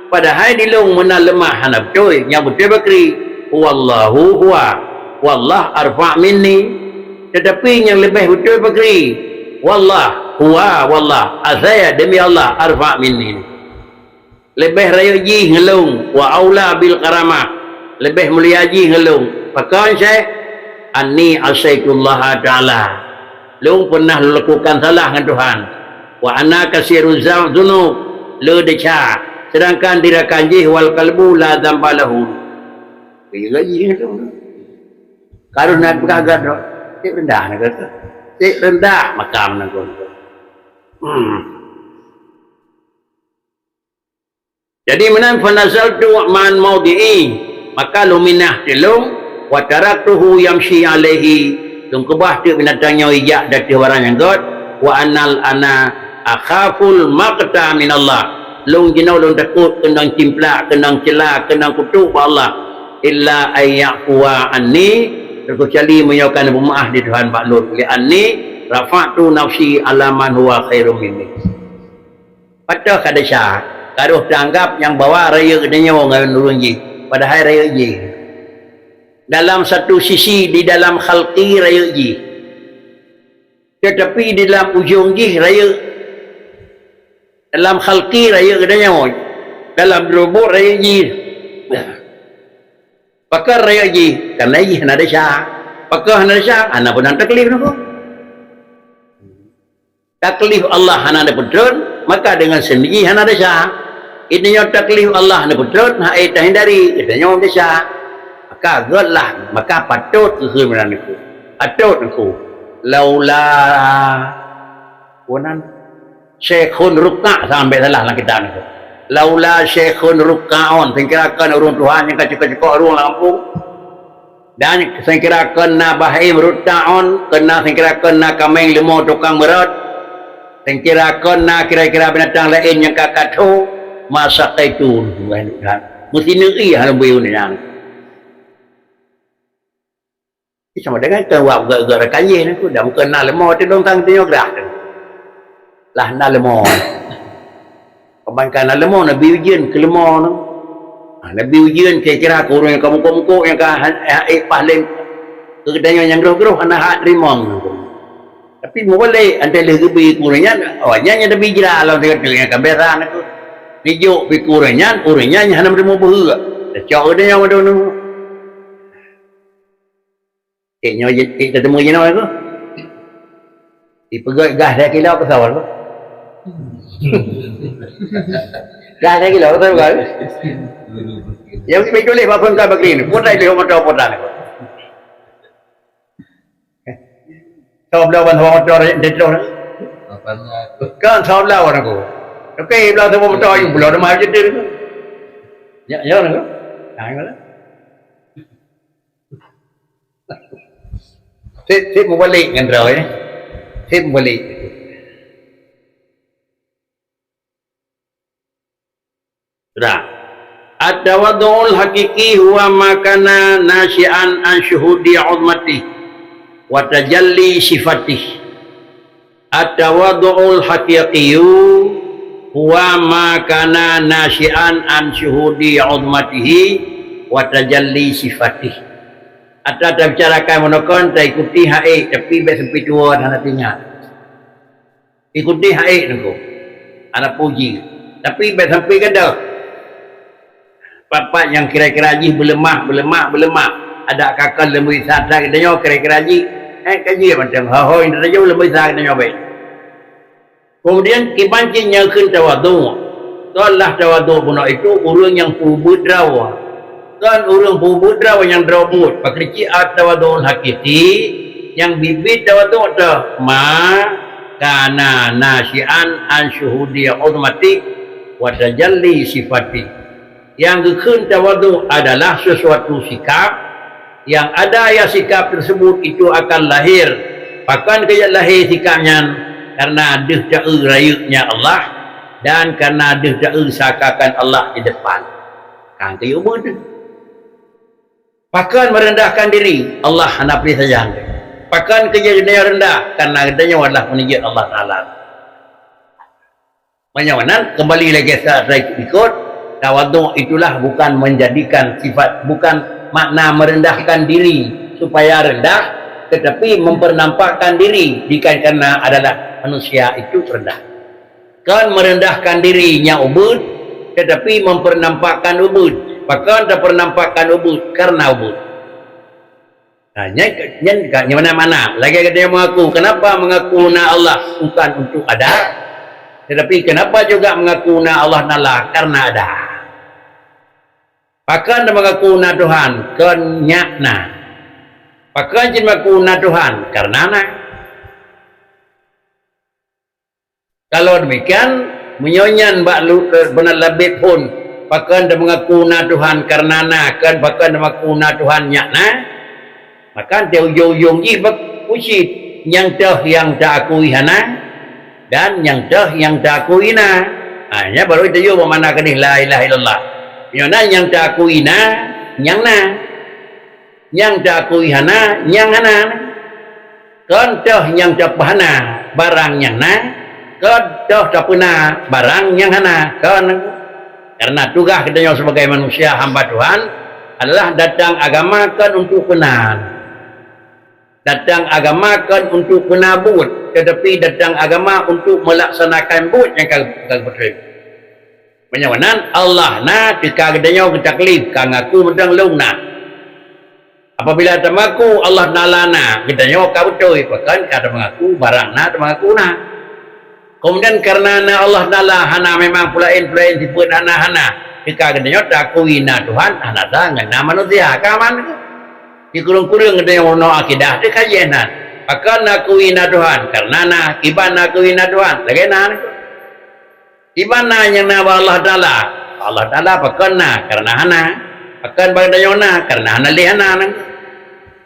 Padahai di lôn meunan leumah hana beutôi, nyang beutôi pakri, wallahu huwa, wallah arfa' minni. Teutapi nyang leubeh beutôi pakri, wallah huwa, wallah, asèe demi Allah, arfa' minni. Leubeh rayeuk jih ngon lôn, wa aula bil karamah, leubeh mulia jih ngon lôn. Pakon, Syekh? Anni asaitullaha ta'ala. Lôn peunah lakukan salah ngon Tuhan. Wa ana kasiru za-, dzunub, le desya. Seudangkan di rakan jih wal kalbu la dzamba lahu. Keu jih lôn. Ka lheueh na peugah gata, cit reundah na gata. Cit reundah makam nangku. Hmm. Jadi meunan, fanazaltu man maudi'i, maka lôn minah teuk lôn, wa taraktuhu yamshi alaihi, lôn keubah teuk binatang nyoe ijak di ateueh barang nyang göt, wa anal ana akhaful maqta minallah, lôn jinoe lôn takot keunong cimplak, keunong ceula, keunong kutok bak Allah, illa an ya'fuwa anni, teukecuali meunyoe ka neupeumaáh di Tuhan bak lôn, li anni rafa'tu nafsi ala man huwa khairum minni. Padah ka desya, ka roh teuanggab nyang bahwa rayeuk geutanyoe ngon ureueng jih, padahai rayeuk jih. Dalam satu sisi, di dalam khalqi rayeuk jih, teutapi di dalam ujong jih rayeuk, dalam khalqi rayeuk geutanyoe, dalam droe buet rayeuk jih. Pakon rayeuk jih? Karena jih hana desya. Pakon hana desya? Hana peunah taklif nangku. Taklif Allah hana neupeutrön, maka deungon sendiri hana desya. Geutanyoe taklif Allah neupeutrön, hana tahindari, geutanyoe desya. Maka göt lah, maka patot keu keubeunangan nangku. Patot nangku. Laula, bunan, syekhun rukka, sampai salah lam kitab nangku. Laula syekhun rukkaun, seukira kon ureueng tuha nyang ka cukôp-cukôp ureueng lam gampông. Dan seukira kon na bahaim rutta'un, kon na seukira kon na kaméng leumo tukang meurot, seukira kon na kira-kira binatang laén nyang ka katho, ma saqaitu, meusineuk ie hana bui ureueng nyan. Sama dengan kan wak gak-gak rakan jih nangku, dah mungkin na leumo tu dong tang tanyoe grah tu. Lah na leumo. Peubankan na leumo, neubi ujeuen keu leumo nyoe. Ha, neubi ujeuen kira-kira keu ureueng nyang ka mukok-mukok nyang ka ha-, ha-, eh, pahlén keu geutanyoe nyang groh-groh hana hak teurimong. Tapi meubalek, antai lheueh geubi keu ureueng nyan, awak nyan nyang neubi jra lom sigoe nyang ka biasa nangku. Neujok pi keu ureueng nyan, ureueng nyan hana meuteumeung beuheuek. Tacok geutanyoe meudong nangku. Cék nyoe jih, cék teuteumé jinoe ku. Ipeugöt gah lhèe kilo keu soe ku. Gah lhèe kilo keu soe ku. Nyang meutuléh bak phôn ka bagri ni, putra lé moto putra ni. Soe bloe ban soe moto di troh ni? Kan soe bloe ban aku. Oke, bloe soe moto ayu bloe nama aja dia tu. Ya, ya, nak. Nah, ya. Sép, sép meubalek ngon droe, eh. Sép meubalek. Sudah. At-tawadhu'ul haqiqi huwa ma kana nasyi'an an syuhudi 'uzmatih wa tajalli sifatih. At-tawadhu'ul haqiqiyyu huwa ma kana nasyi'an an syuhudi 'uzmatihi wa tajalli sifatih. Ata tabicarakan meunokon, taikuti hak ék, tapi bék sampai tuwoe hana teuingat. Ikuti hak ék nungku. Hana puji. Tapi bék sampai gadôh. Pat-pat nyang kira-kira jih beuleumah, beuleumah, beuleumah. Adak kakon leumbisa that geutanyoe kira-kira jih. Eh, ka jih mantong. Ho-ho nyang teutajok leumbisa geutanyoe bék. Kemudian, kiban cit nyang kheun tawadhu. Kon lah tawadhu bunoe itu ureuëng nyang peubuet droe. Kon ureuëng peubuet droe nyang droe buet. Pakri cit at-tawadhu'ul haqiqi, nyang biet-biet tawadhu teuh ma kana nasyi'an an syuhudi 'uzmati wa tajalli sifati. Nyang geukheun tawadhu adalah sesuatu sikap, yang ada ya sikap tersebut itu akan lahir. Pakon keu jeuet lahé sikap nyan? Karena deuh ta-eu rayeuk nyan Allah, dan karena deuh ta-eu sakakan Allah di depan. Kan keu jeuet ubit. Pakon merendahkan diri? Allah hana peurintah sajan. Pakon keu jeuet rendah? Karena geutanyoe adalah peuneujeuet Allah Taala. Meunyoe meunan, kembali lagi sa-, sa-, ikut, tawadhu itulah bukan menjadikan sifat, bukan makna merendahkan diri supaya rendah, tetapi mempernampakkan diri dikarenakan adalah manusia itu rendah. Kon merendahkan diri nyang ubit, tetapi mempernampakkan ubit. Pakon tapernampakkan ubit? Karena ubit. Nah, nyan, nyan ka, nyan mana-mana. Lagèe gata mengaku, kenapa mengaku na Allah bukan untuk ada, tetapi kenapa juga mengaku na Allah Taala karena ada. Pakon mengaku na Tuhan, kon nyak na. Pakon cit mengaku na Tuhan, karena na. Kalau demikian, meunyoe nyan bak lu-, eh, beuna labet phon, pakon teumeungaku na Tuhan kareuna na, kon pakon teumeungaku na Tuhan nyak na, maka di ujong-ujong jih bak ucit, nyang toh nyang ta-akui hana, dan nyang toh nyang ta-akui na. Ha, nyan baru tayue bak makna keudeh la ilaha illallah. Meunyoe na nyang ta-akui na, nyang na. Nyang ta-akui hana, nyang hana. Kon toh nyang tapeuna barang nyang na, kon toh tapeuna barang nyang hana. Kon. Karena tugaih geutanyoe sebagai manusia hamba Tuhan adalah datang agama kon untuk peuna. Datang agama kon untuk peuna buet, tetapi datang agama untuk melaksanakan buet nyang ka, ka geupeutreun. Meunyoe meunan, Allah na, teuka geutanyoe geutaklif, ka ngaku mantong lôn na. Apabila teumeungaku Allah Taala na, geutanyoe ka beutôi, pakon ka teumeungaku barang na, teumeungaku na. Kemudian, kareuna na Allah Taala hana memang peulaén-peulaén sifeuet hana-hana, teuka geutanyoe taakui na Tuhan, hana sa ngon na manusia. Ka aman. Sikureueng-kureueng geutanyoe meurunoe akidah, teuka jih nan. Pakon nakui na Tuhan? Kareuna na. Kiban nakui na Tuhan? Lagèe na. Kiban na nyang na bak Allah Taala? Allah Taala pakon na? Kareuna hana. Pakon bak geutanyoe na? Kareuna hana lé hana na.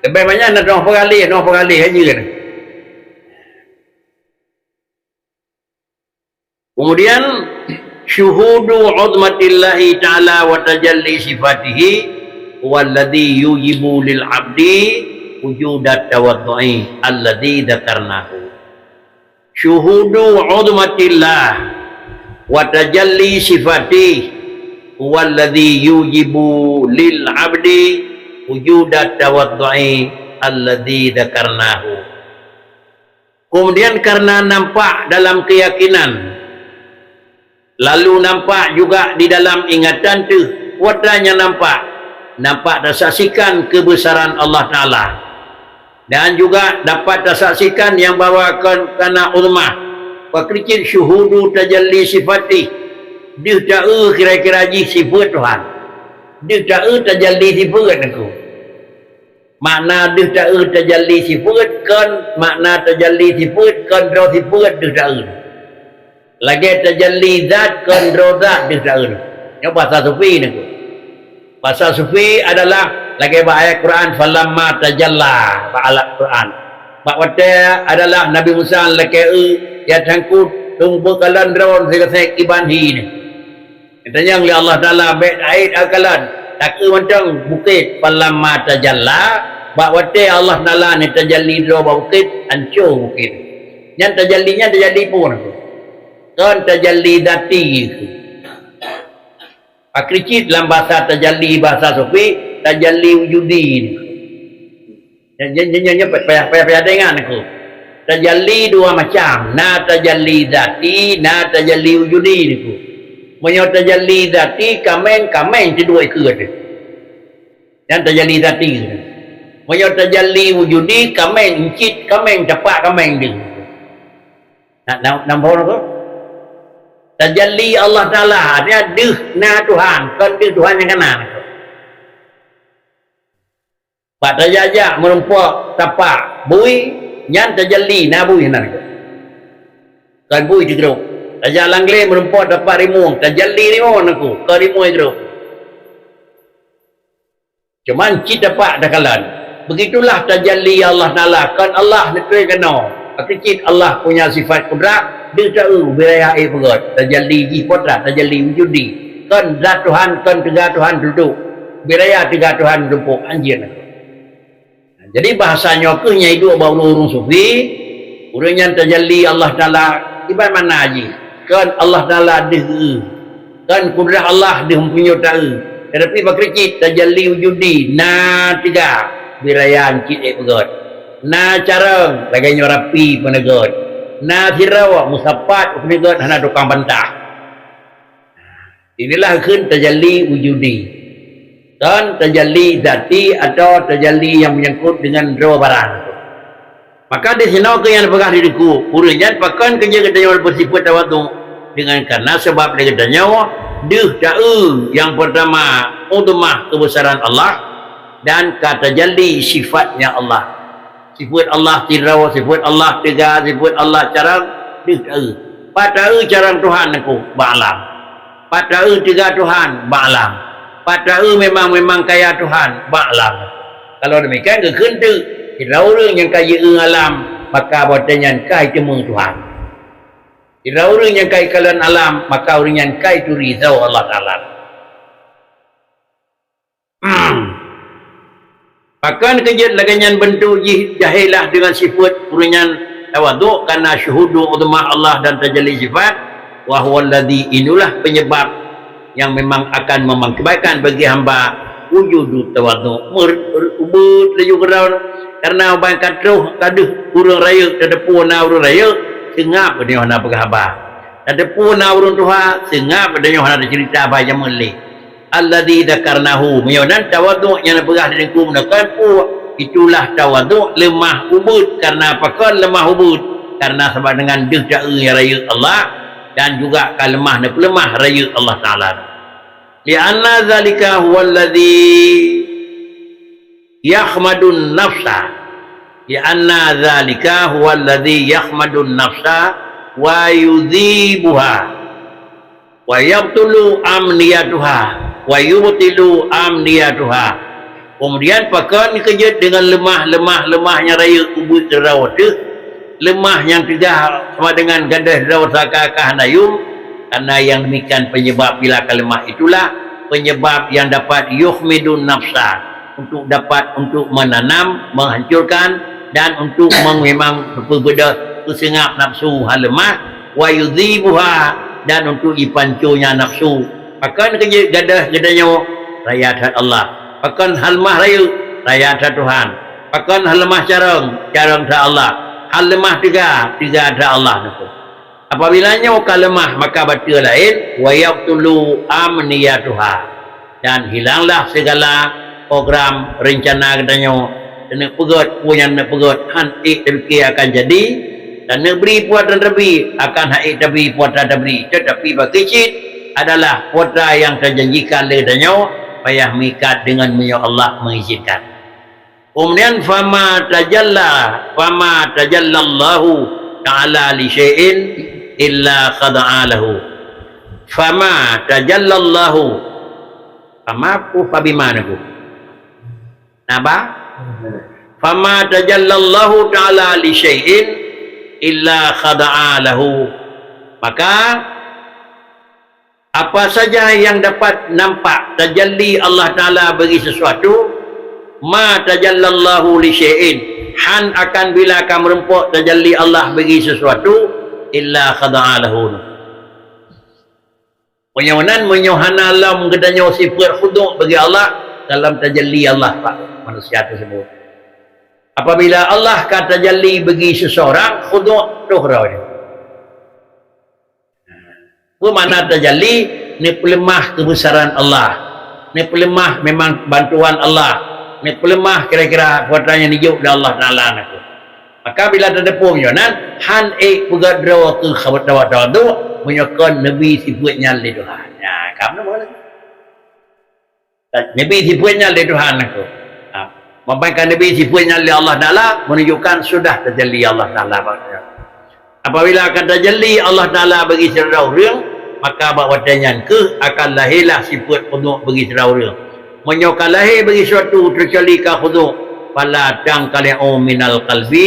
Leubeh banyak na dong peugalih, dong peugalih aja na. Kemudian, syuhudu 'uzmatillahi ta'ala wa tajalli sifatihi huwa alladzi yujibu lil 'abdi wujudat tawaddu'i alladzi dzakarnahu. Syuhudu 'uzmatillah wa tajalli sifatihi huwa alladzi yujibu lil 'abdi wujudat tawaddu'i alladzi dzakarnahu. Kemudian karena nampak dalam keyakinan, lalu nampak juga di dalam ingatan teuh, watèe nyan nampak, nampak tasaksikan keubeusaran Allah Taala, dan juga dapat tasaksikan nyang bahwa kon kana uzmah, pakri cit syuhudu tajalli sifatih, deuh taeu kira-kira jih sifeuet Tuhan, deuh taeu tajalli sifeuet Teungku. Makna deuh taeu tajalli sifeuet kon, makna tajalli sifeuet kon droe sifeuet deuh taeu. Lagèe tajalli zat kon droe zat deuh taeu. Nyoe basa sufi Teungku. Basa sufi adalah lagèe bak ayat Quran, "Falamma tajalla," bak ayat Quran. Bak watèe adalah Nabi Musa lakèe eu, ya teungku, teungku beukalon droe sigoe-goe kiban hi nyan. Geutanyong lé Allah Taala, "Bèk taék akalon, takeu mantong bukét." Falamma tajalla, bak watèe Allah Taala ni tajalli droe bak bukét, hancô bukét. Nyan tajalli nyan tajalli peue? Kon tajalli zati. Akhé cit lam bahasa tajalli, bahasa sufi, tajalli wujudi. Nyan, nyan, nyan, nyan, payah, payah, payah teuingat aku. Tajalli dua macam. Na tajalli zati, na tajalli wujudi aku. Meunyoe tajalli zati, kaméng, kaméng sidua ikeu teuh. Nyan tajalli zati. Meunyoe tajalli wujudi, kaméng, encit kaméng, tapak kaméng deuh. Na, na, na boh tu? Tajalli Allah Taala, artinya deuh na Tuhan, kon deuh Tuhan nyang kana. Bak tajak-jak meurumpok tapak bui, nyan tajalli na bui nan. Kon bui teugrôp. Tajak lam glé meurumpok tapak rimueng, tajalli rimueng nan, kon rimueng grôp. Cuman cit tapak takalon. Begitulah tajalli Allah Taala, kon Allah neuturi keunoe. Akhé cit Allah punya sifat kudrat, deuh ta-eu, beu raya ék peugét. Tajalli jih peue teuma, tajalli wujudi. Kon zat Tuhan, kon teuga Tuhan dudoe. Beu raya teuga Tuhan dudoe, anjeuen. Jadi, bahasa nyoe kheueh nyang iduek bak ureuëng-ureuëng sufi, ureuëng nyan tajalli Allah Taala, iban makna jih, kon Allah Taala deuh geu-eu, kon kudrah Allah deuh meupeunyuet ta-eu. Tetapi bak keureuen cit tajalli wujudi, na teuga, beu raya cit ék peugét. Na carông, lagée nyoe rapi peuneugét. Na sidroe, meusapat peuneugét, hana tukang bantah. Inilah kheun tajalli wujudi. Kon tajalli zati atau tajalli nyang menyangkut dengan droe barang. Maka di sinoe keuh nyang peugah di diku, ureuëng nyan pakon keu jeuet geutanyoe beusifeuet tawadhu, dengan karena sabab lé geutanyoe deuh ta-eu nyang peurtama, uzmah keubesaran Allah, dan ka tajalli sifatnya Allah. Sifeuet Allah sidroe, sifeuet Allah teuga, sifeuet Allah carông, deuh ta-eu. Pat ta-eu carông Tuhan nangku bak alam. Pat ta-eu teuga Tuhan bak alam. Pat ta-eu memang-memang kaya Tuhan bak alam. Kalau demikian, geukheun teuk, sidroe ureuëng nyang ka jieu alam, maka watée nyan ka jiteumé Tuhan. Sidroe ureuëng nyang ka jikalon alam, maka ureuëng nyan ka jituri ridha Allah Taala. Pakon keu jeuet lagée nyan beuntuk jih, jahillah dengan sifeuet ureuëng nyan tawadhu, karena syuhudu uzmah Allah dan tajalli sifat, wa huwa alladzi, inilah penyebab yang memang akan mengakibatkan bagi hamba wujudu tawadhu, mer-, ubeuet laju keudroe, karena ban ka troh ka deuh ureuëng rayeuk, tateupeue na ureuëng rayeuk, seungab geutanyoe hana peugah haba. Tateupeue na ureuëng tuha, seungab geutanyoe hana teuceurita haba jameun lé. Alladzi dzakarnahu, meunyoe nan tawadhu nyang neupeugah di teungku meunan kon peue, itulah tawadhu leumah ubeuet. Karena pakon leumah ubeuet? Karena sabab dengan deuh ta-eu nyang rayeuk Allah, dan juga ka leumah neupeuleumah rayeuk Allah Taala. Li'anna dzalika huwallazi yahmadun nafsa. Li'anna dzalika huwallazi yahmadun nafsa wa yudhibuha. Wa yubtilu amniyatuha, wa yubtilu amniyatuha. Keumudian pakon keu jeuet deungon leumah, leumah, leumah nyang rayeuk ubeuet keudroe teuh, leumah nyang teuga sama deungon gadoh droe saka ka hana yum, karena nyang demikian penyebab bila ka leumah itulah penyebab yang dapat yuhmidun nafsa, untuk dapat untuk menanam, menghancurkan, dan untuk meng-, memang beubeudoh peuseungab nafsu haleumah, wa yudhibuha, dan untuk jipanco nya nafsu. Pakon keu jeuet gadoh geutanyoe, raya that Allah. Pakon haleumah rayeuk, raya that Tuhan. Pakon haleumah carông, carông that Allah. Haleumah teuga, teuga that Allah. Apabila nyoe ka leumah, maka bateue laén, wa yabtulu amniyatuha, dan hilanglah segala program rencana geutanyoe, taneuk peugét peue nyang taneuk peugét, han ék tapike akan jadi, taneuk bri peue nyang tabri, akan han ék tabri peue nyang tabri, tetapi bak keucit adalah kuota nyang tajanjikan lé geutanyoe, payah meuikat deungon meunyoe Allah mengizinkan. Kemudian, fama tajalla, fama tajallallahu ta'ala li syai'in illa khada'a lahu. Fama tajallallahu, fama ku fabima naku. Napa? Fama tajallallahu ta'ala li syai'in illa khada'a lahu. Maka, apa saja yang dapat nampak tajalli Allah Taala bagi sesuatu, ma tajallallahu li syai'in, Han akan bila ka meurumpok tajalli Allah bagi sesuatu, illa khada'a lahu. Meunyoe nan, meunyoe hana lom geutanyoe sifeuet khudu' bagi Allah dalam tajalli Allah bak manusia tersebut. Apabila Allah ka tajalli bagi seseorang, khudu' troh droe. Peue makna tajalli? Neupeuleumah keubeusaran Allah, neupeuleumah memang bantuan Allah, neupeuleumah kira-kira kuasa nyang jijok lé Allah Taala nangku. Maka bila tateupeue meunyoe nan, han ék peugah droe keu khabat tawa-tawa tu, meunyoe kon neubi sifeuet nyan lé Tuhan. Nya, ka meunan lagée. Neubi sifeuet nyan lé Tuhan nangku. Ha. Meuban ka neubi sifeuet nyan lé Allah Taala, menunjukkan sudah tajalli Allah Taala bak nyan. Apabila ka tajalli Allah Taala bagi sidroe ureuëng, maka bak watée nyan kheueh akan lahé lah sifeuet khudu' bagi sidroe ureuëng. Meunyoe ka lahé bagi suatu teucuali ka khudu', fala tanqali'u minal qalbi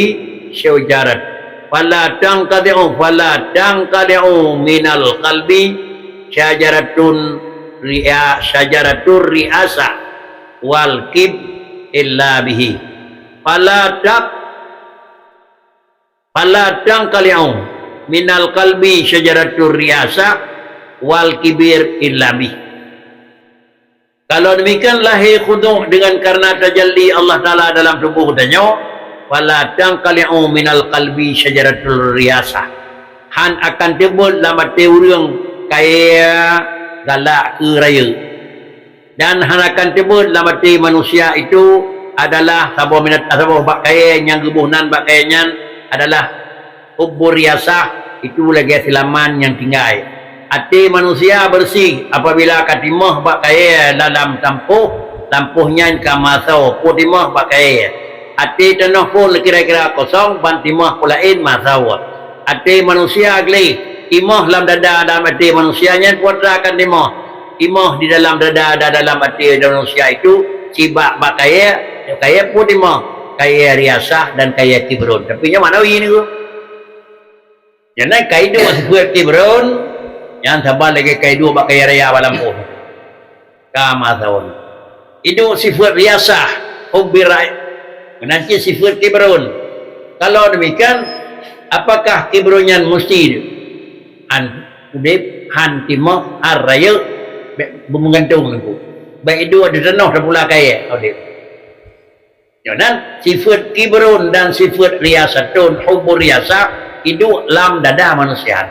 syajarat. Fala tanqali'u, fala tanqali'u minal qalbi syajaratun ria-, syajaratur riasa wal kib illa bihi. Fala taq-, fala tanqali'u minal qalbi syajaratur riasa wal kibir illa bih. Kalau demikian lahé khudu' dengan karena tajalli Allah Taala dalam tuboh tanyoe, fala tanqali'u minal qalbi syajaratul riasa. Han akan teubeuet lam até ureuëng kayée galak keu rayeuk. Dan hana akan teubeuet lam até manusia itu adalah saboh minat, saboh bak kayée nyang geuboh nan bak kayée nyan adalah hubbur riasah, itu lagée silaman nyang tinggai. Até manusia beureuséh apabila ka timoh bak kayée dalam tampoh, tampoh nyan ka masoe, peue timoh bak kayée. Até tanoh phon kira-kira kosong ban timoh peue laén masoe. Até manusia gleh, timoh lam dada dalam até manusia nyan peue atra akan timoh. Timoh di dalam dada, da-, dalam até manusia itu, sibak bak kayée, kayée peue timoh, kayée riasah dan kayée kibrun. Tapi nyoe maknawi nyoe. Nyan ka iduek sifeuet kibrun, nyan saban lagée ka iduek bak kayée raya bak lampôh. Ka masoe. Iduek sifeuet riasah, hubbi rai-, meunan cit sifeuet kibrun. Kalau demikian, apakah kibrun nyan musti han udeb, han timoh, han rayeuk, bék beumeugantung nangku? Bék iduek di tanoh tapula kayée udeb. Nyoe nan, sifeuet kibrun dan sifeuet riasatun, hubbur riasah, iduek lam dada manusia.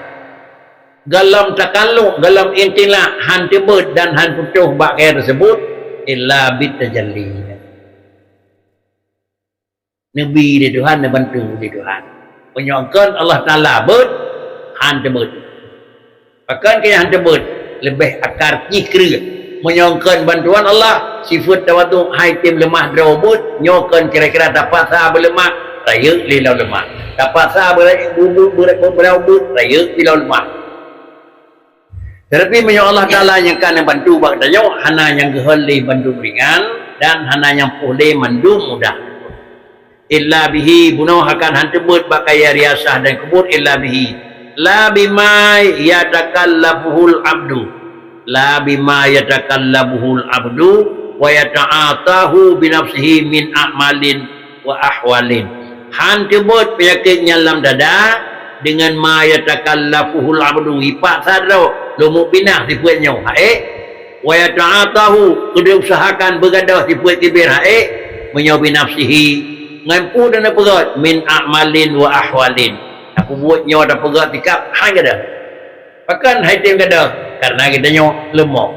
Golom takalluk, golom intilak, han teubeuet dan han putôh bak kayée teusebut, illa bitajalli. Neubi lé Tuhan, neubantu lé Tuhan. Meunyoe kon Allah Taala beuet, han teubeuet. Pakon keu nyan han teubeuet, leubeh akar jih kreueh. Meunyoe kon bantuan Allah, sifeuet tawadhu, han tem leumah droe beuet, nyoe kon kira-kira tapaksa beuleumah, rayeuk lé lom leumah. Tapaksa beura-, bu-, bu-, beura-, beura-, beuet, rayeuk lé lom leumah. Tetapi meunyoe Allah Taala nyang ka neubantu bak geutanyoe, hana nyang geuhon lé bandum ringan dan hana nyang poh lé mandum mudah. Illa bihi, bunoe akan han teubeuet bak kayée riasah dan kubur illa bihi. La bima yatakallafuhul abdu. La bima yatakallafuhul abdu wa yata'atahu binafsihi min a'malin wa ahwalin. Han teubeuet peunyakét nyan lam dada deungon ma yatakallafuhul abdu, ipaksa droe lom binah sifeuet nyoe. Haék. Wa yata'atahu, keuneuk usahakan beugadôh sifeuet kibir, haék, meunyoe binafsihi, ngon peue dan peugét, min a'malin wa ahwalin. Tapeubuet nyoe, tapeubuet sikap, han gadôh. Pakon han tem gadôh? Karena geutanyoe leumoh.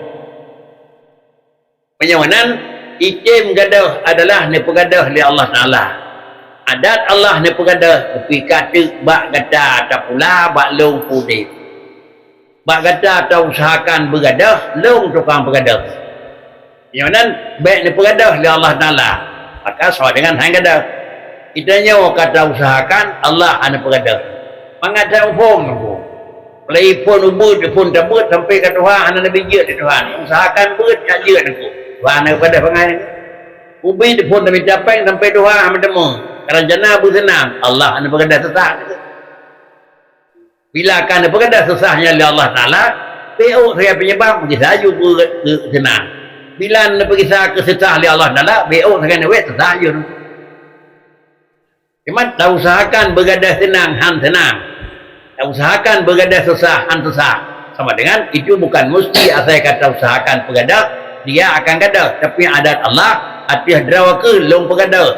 Meunyoe nan, item gadôh adalah neupeugadôh lé Allah Taala. Adat Allah neupeugadôh, tapi ka teuk bak gata tapula bak lôn udeb. Bak gata tausahakan beugadôh, lôn tukang peugadôh. Nyoe nan bék neupeugadôh lé Allah Taala, maka soe deungon han gadôh. Geutanyoe ka tausahakan, Allah hana peugadôh. Mangat that muphom nangku. Mulai phon ubeuet, phon tabeuet sampai ka tuha hana leubeh jeuet lé Tuhan. Usahakan beuet jak jeuet nangku. Tuhan hana peugadôh bangai. Ubit phon tamita péng sampai tuha hana teumé. Rencana beuseunang, Allah hana peugadôh seusah. Bila ka neupeugadôh seusah nyan lé Allah Taala, bék sagai penyebab geugisa ju keu, keu seunang. Bila neupeugisa keu seusah lé Allah Taala, bék sagai neuwet seusah ju. Cuma tausahakan beugadôh seunang, han seunang. Tausahakan beugadôh susah, han susah. Sama dengan itu bukan mesti asai ka tausahakan peugadôh, dia akan gadôh. Tapi adat Allah, ateueh droe keuh lôn peugadôh.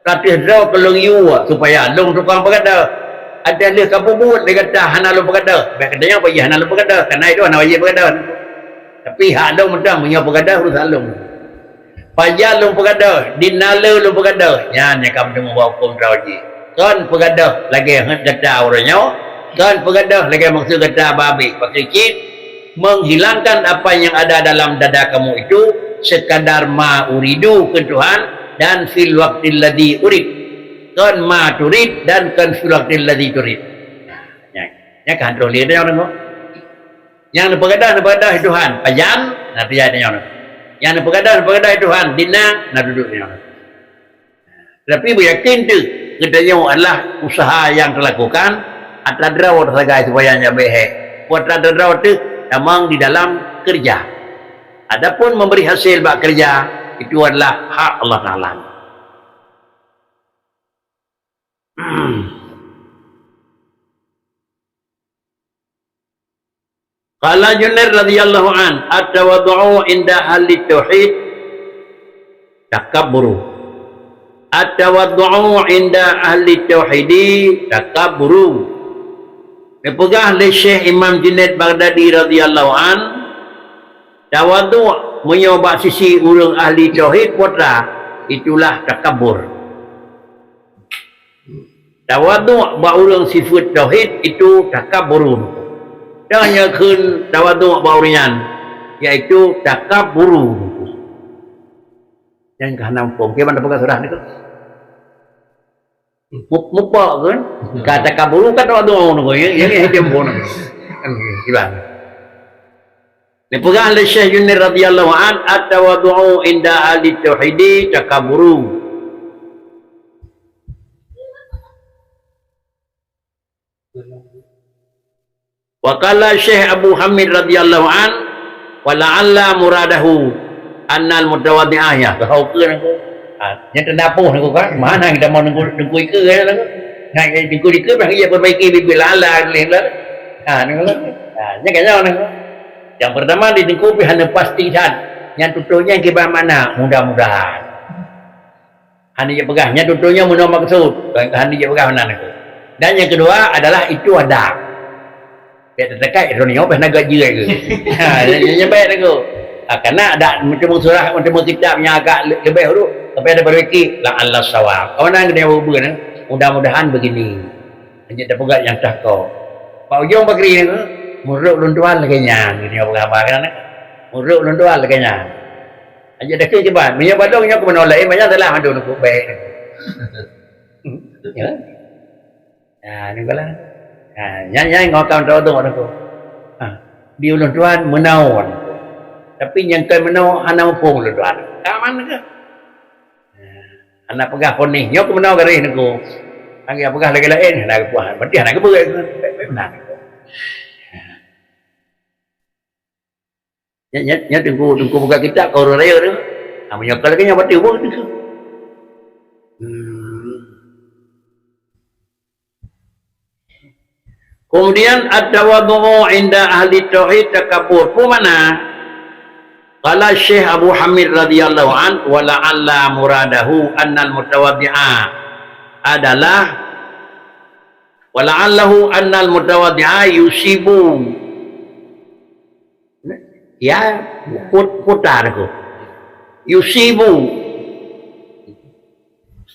Ateueh droe keuh lôn yue supaya lôn tukang peugadôh. Adak lheueh ka peubuet lé gata hana lôn peugadôh. Bèk geutanyoe pajan hana lôn peugadôh, karena itu hana wajéb peugadôh. Tapi hak lôn meuntang meunyoe peugadôh urusan lôn. Pajan lôn peugadôh, di na le lôn peugadôh. Nyan nyang ka meuteumé bak hukôm droe jih. Kon peugadôh lagèe gata uroe nyoe, kon peugadôh lagèe maksud gata babeh pakri cit, menghilangkan apa yang ada dalam dada kamu itu sekadar ma uridu keu Tuhan dan fil waqtil ladzi urid. Kon ma turid dan kon fil waqtil ladzi turid. Nyan, nyan ka han troh lé nyoe deungoe. Nyang neupeugadôh, neupeugadôh Tuhan, pajan, na teuja deungoe. Nyang neupeugadôh, neupeugadôh Tuhan, di na, na dudoe deungoe. Tapi beuyakin teuh, geutanyoe adalah usaha nyang teulakukan atra droe sagai supaya nyan bèk hèk. Peue atra droe teuh tamong di dalam keureuja. Adapun memberi hasil bak keureuja, itu adalah hak Allah Taala. Qala Junaid radhiyallahu an, "At-tawadhu'u inda ahli tauhid takabburu. At-tawadhu'u inda ahli tauhidi takabburu." Neupeugah lé Syekh Imam Junaid Baghdadi radhiyallahu an, tawadhu' meunyoe bak sisi ureuëng ahli tauhid peue atra, itulah takabbur. Tawadhu' bak ureuëng sifeuet tauhid itu takabburu. Dan nyang kheun tawadhu' bak ureuëng nyan, yaitu takabburu. Nyang ka hana muphom, kiban tapeugah surah nyoe. Mup-, muphom kan? Ka takabburu kan tawadhu' nyoe, ya, ya, ya, muphom. Kiban. Dipeugah lé Syekh Junaid radhiyallahu an, "At-tawadhu'u inda ahli tauhidi takabburu." Wa qala Syekh Abu Hamid radhiyallahu an, "Wa la'alla muradahu annal mutawadhi'a." Ya, kau ke aku. Ha, nyang teunapoh aku kan. Mana kita mau nunggu, nunggu ike ya aku. Nah, nunggu ike bah iya perbaiki bibir lala leh lah. Ha, nunggu lah. Ha, nya kan nyoe nunggu. Yang pertama di nunggu pih hana pasti that. Nyang tutoe nyan kiban makna, mudah-mudahan. Hana jeuet peugah, nyan tutoe nyan meunoe maksud, hana jeuet peugah meunan aku. Dan yang kedua adalah itu ada. Bèk teutekai, droeneuh nyoe bèk na gajeuet ke. Ha, nyan, nyan bèk aku. Ha, karena ada meuteumé surah, meuteumé kitab nyang agak le-, leubeh ureuëng, tapi ada baru iki, la'alla shawab. Kawan nang dia beubeuet, mudah-mudahan begini. Hanya dapat peugah nyang tah ko. Bak ujong pakri ni, meurok lôn tuan lagèe nyan, geutanyoe peugah haba kan. Meurok lôn tuan lagèe nyan. Aja dah keu kiban. Meunyoe badong nyoe keumeunong laén, banyak salah mandum nunggu bèk. Ya. Ha, ni kala. Ha, nyan, nyan ngokam tahu tu nunggu. Ha, di ulôn tuan meunaon. Tapi nyang kai meunaon hana muphom ulôn tuan. Ka man ke? Ha, hana peugah ponis. Nyoe keumeunong garéh nunggu. Hana peugah lagèe laén, hana geupuah. Berarti hana geubeuet. Bèk, bèk meunan. Nyan, nyan, nyan teungku, teungku buka kitab kau ureuëng raya tu. Ha, meunyoe ka lagèe nyan berarti buet teungku. Hmm. Kemudian at-tawadhu'u inda ahli tauhid takabbur. Peue makna? Qala Syekh Abu Hamid radhiyallahu an, "Wa la'alla muradahu annal mutawadhi'a adalah, wa la'allahu annal mutawadhi'a yusibu." Ya, put-, putar aku. Yusibu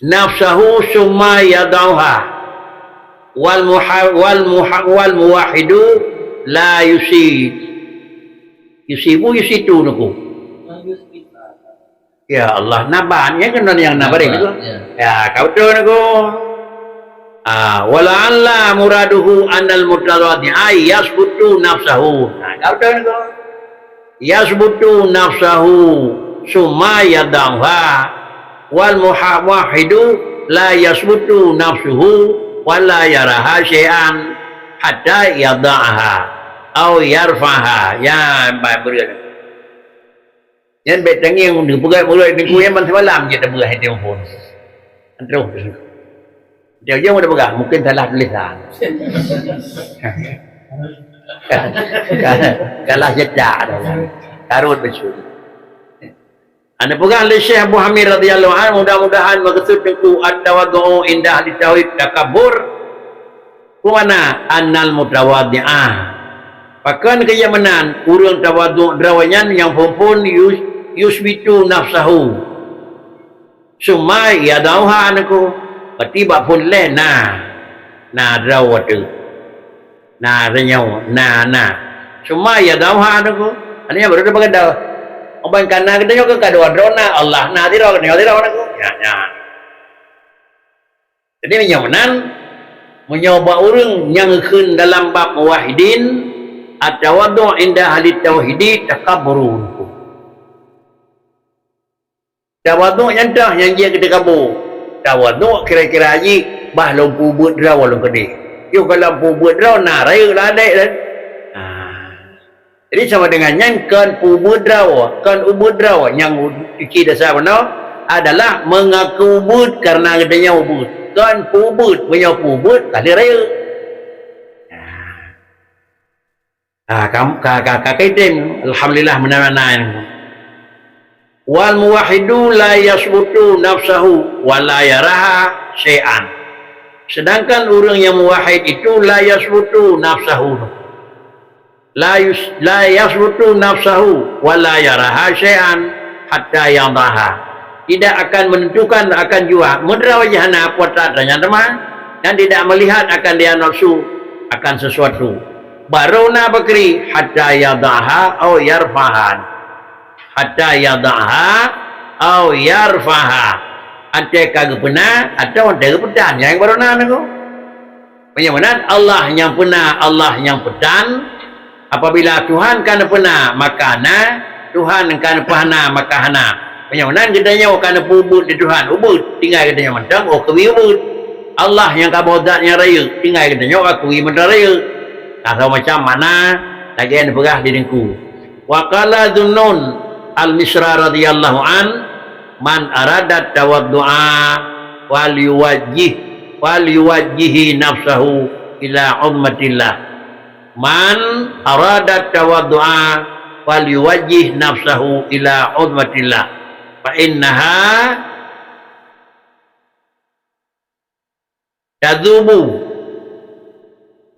nafsahu summa yadauha. Wal muha-, wal muha-, wal muwahhidu la yusib. Yusibu yusitu nuku. Ya Allah, naban, ya kan yang naban itu. Ya, kau tu nuku. Ah, wa la'alla muraduhu annal mutawadhi'a yasbutu nafsahu. Nah, kau tu nuku. Yasbutu nafsahu summa yadauha, wal muha-, muwahhidu la yasbutu nafsuhu wa la yaraha syai'an hatta yada'aha au yarfa'aha. Ya, baik beureuat. Nyan bèk tangieng, peugah mulut minggu nyan ban semalam je tabeurah telepon. Terus. Dia ujong udah peugah, mungkin salah tulisan. Salah cetak dah. Karut besul. Anda peugah lé Syekh Abu Hamid radhiyallahu anhu, mudah-mudahan maksud teungku at-tawadhu inda ahli tauhid takabur. Peue makna annal mutawadhi'ah? Pakon keu nyang meunan ureuëng tawadhu droe nyan nyang phon-phon yus-, yusbitu nafsahu. Summa yadauha anku. Berarti bak phon lé na. Na droe teuh. Na reunyoe, na, na. Summa yadauha anku. Artinya baru dia berkata, "Oban kana kita nyoe ke kadua droe na, Allah na sidroe, kita nyoe sidroe anku." Ya, ya. Jadi meunyoe meunan, meunyoe bak ureuëng nyang kheun dalam bab muwahhidin, at-tawadhu inda ahli tauhidi takabburun. Tawadhu nyang toh nyang jeuet keu takabur. Tawadhu kira-kira jih bah lom peubuet droe lom keudeh. Yoh ka lom peubuet droe na rayeuk ladek dan. Ha. Jadi sama dengan nyan kon peubuet droe, kon ubeut droe nyang suci desya bunoe adalah mengaku ubeut karena geutanyoe ubeut. Kon peubuet, meunyoe peubuet ka lheueh rayeuk. Ha. Ah, ka, ka, ka, ka kaitem. Alhamdulillah, meunan-meunan. Wal muwahhidu la yasbutu nafsahu wa la yaraha syai'an. Sedangkan ureuëng nyang muwahhid itu la yasbutu nafsahu. La yus-, la yasbutu nafsahu wa la yaraha syai'an hatta yadaha. Tidak akan menentukan akan jua meudroe jih hana puasa dan nyang teuma, dan tidak melihat akan dia nafsu akan sesuatu. Baru na bakri hatta yadaha au yarfahan. Hatta yadaha au yarfaha. Antai ka geupeuna atau antai geupetan, nyang baru na nangku. Meunyoe meunan Allah nyang peuna, Allah nyang peutan. Apabila Tuhan ka neupeuna, maka na, Tuhan ka neupeuhana, maka hana. Meunyoe meunan geutanyoe ka neupeubuet di Tuhan, ubeut, tinggai geutanyoe mantong, oh, keuwi ubeut. Allah nyang ka boh zat nyang rayeuk, tinggai geutanyoe ka keuwi mantong rayeuk. Ka saboh macam makna lagée neupeugah di Teungku. Wa qala Dzunnun Al-Misra radhiyallahu an, "Man arada tawaddu'a falyuwajjih, falyuwajjihi nafsahu ila 'uzmatillah." Man arada tawaddu'a falyuwajjih nafsahu ila 'uzmatillah. Fa innaha tadzubu.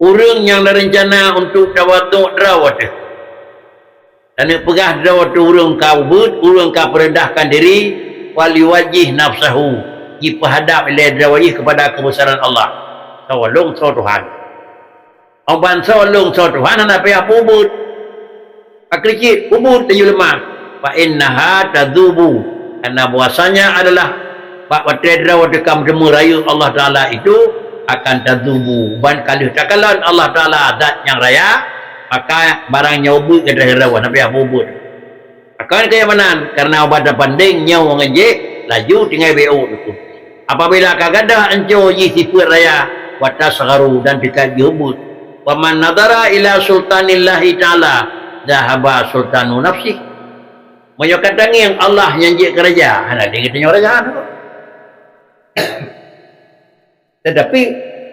Ureuëng nyang na reuncana untuk tawadhu droe teuh. Dan peugah droe teuh ureuëng ka ubeut, ureuëng ka peurendahkan diri, falyuwajjih nafsahu. Jipeuhadab ilée droe jih kepada keubeusaran Allah. Soe lôn, soe Tuhan. Óh ban soe lôn, soe Tuhan hana payah peubuet. Pakri cit peubuet laju leumah. Fa innaha tadzubu. Karena bahwasanya adalah bak watée droe teuh ka meuteumé rayeuk Allah Taala itu akan tadzubu. Ban ka lheueh takalon Allah Taala zat nyang raya, maka barang nyang ubeut gata droe hana payah peubuet. Pakon keu nyang meunan, karena ubat tapandeng nyoe ngon jih, laju tinggai B O itu. Apabila ka gadôh anco jih sifeuet raya, wa tasgharu dan teuka jih ubeut. Wa man nadhara ila sultanillahi ta'ala, dhahaba sultanu nafsih. Meunyoe ka tangieng Allah nyang jeuet keu raja, hana lé geutanyoe raja. Teutapi,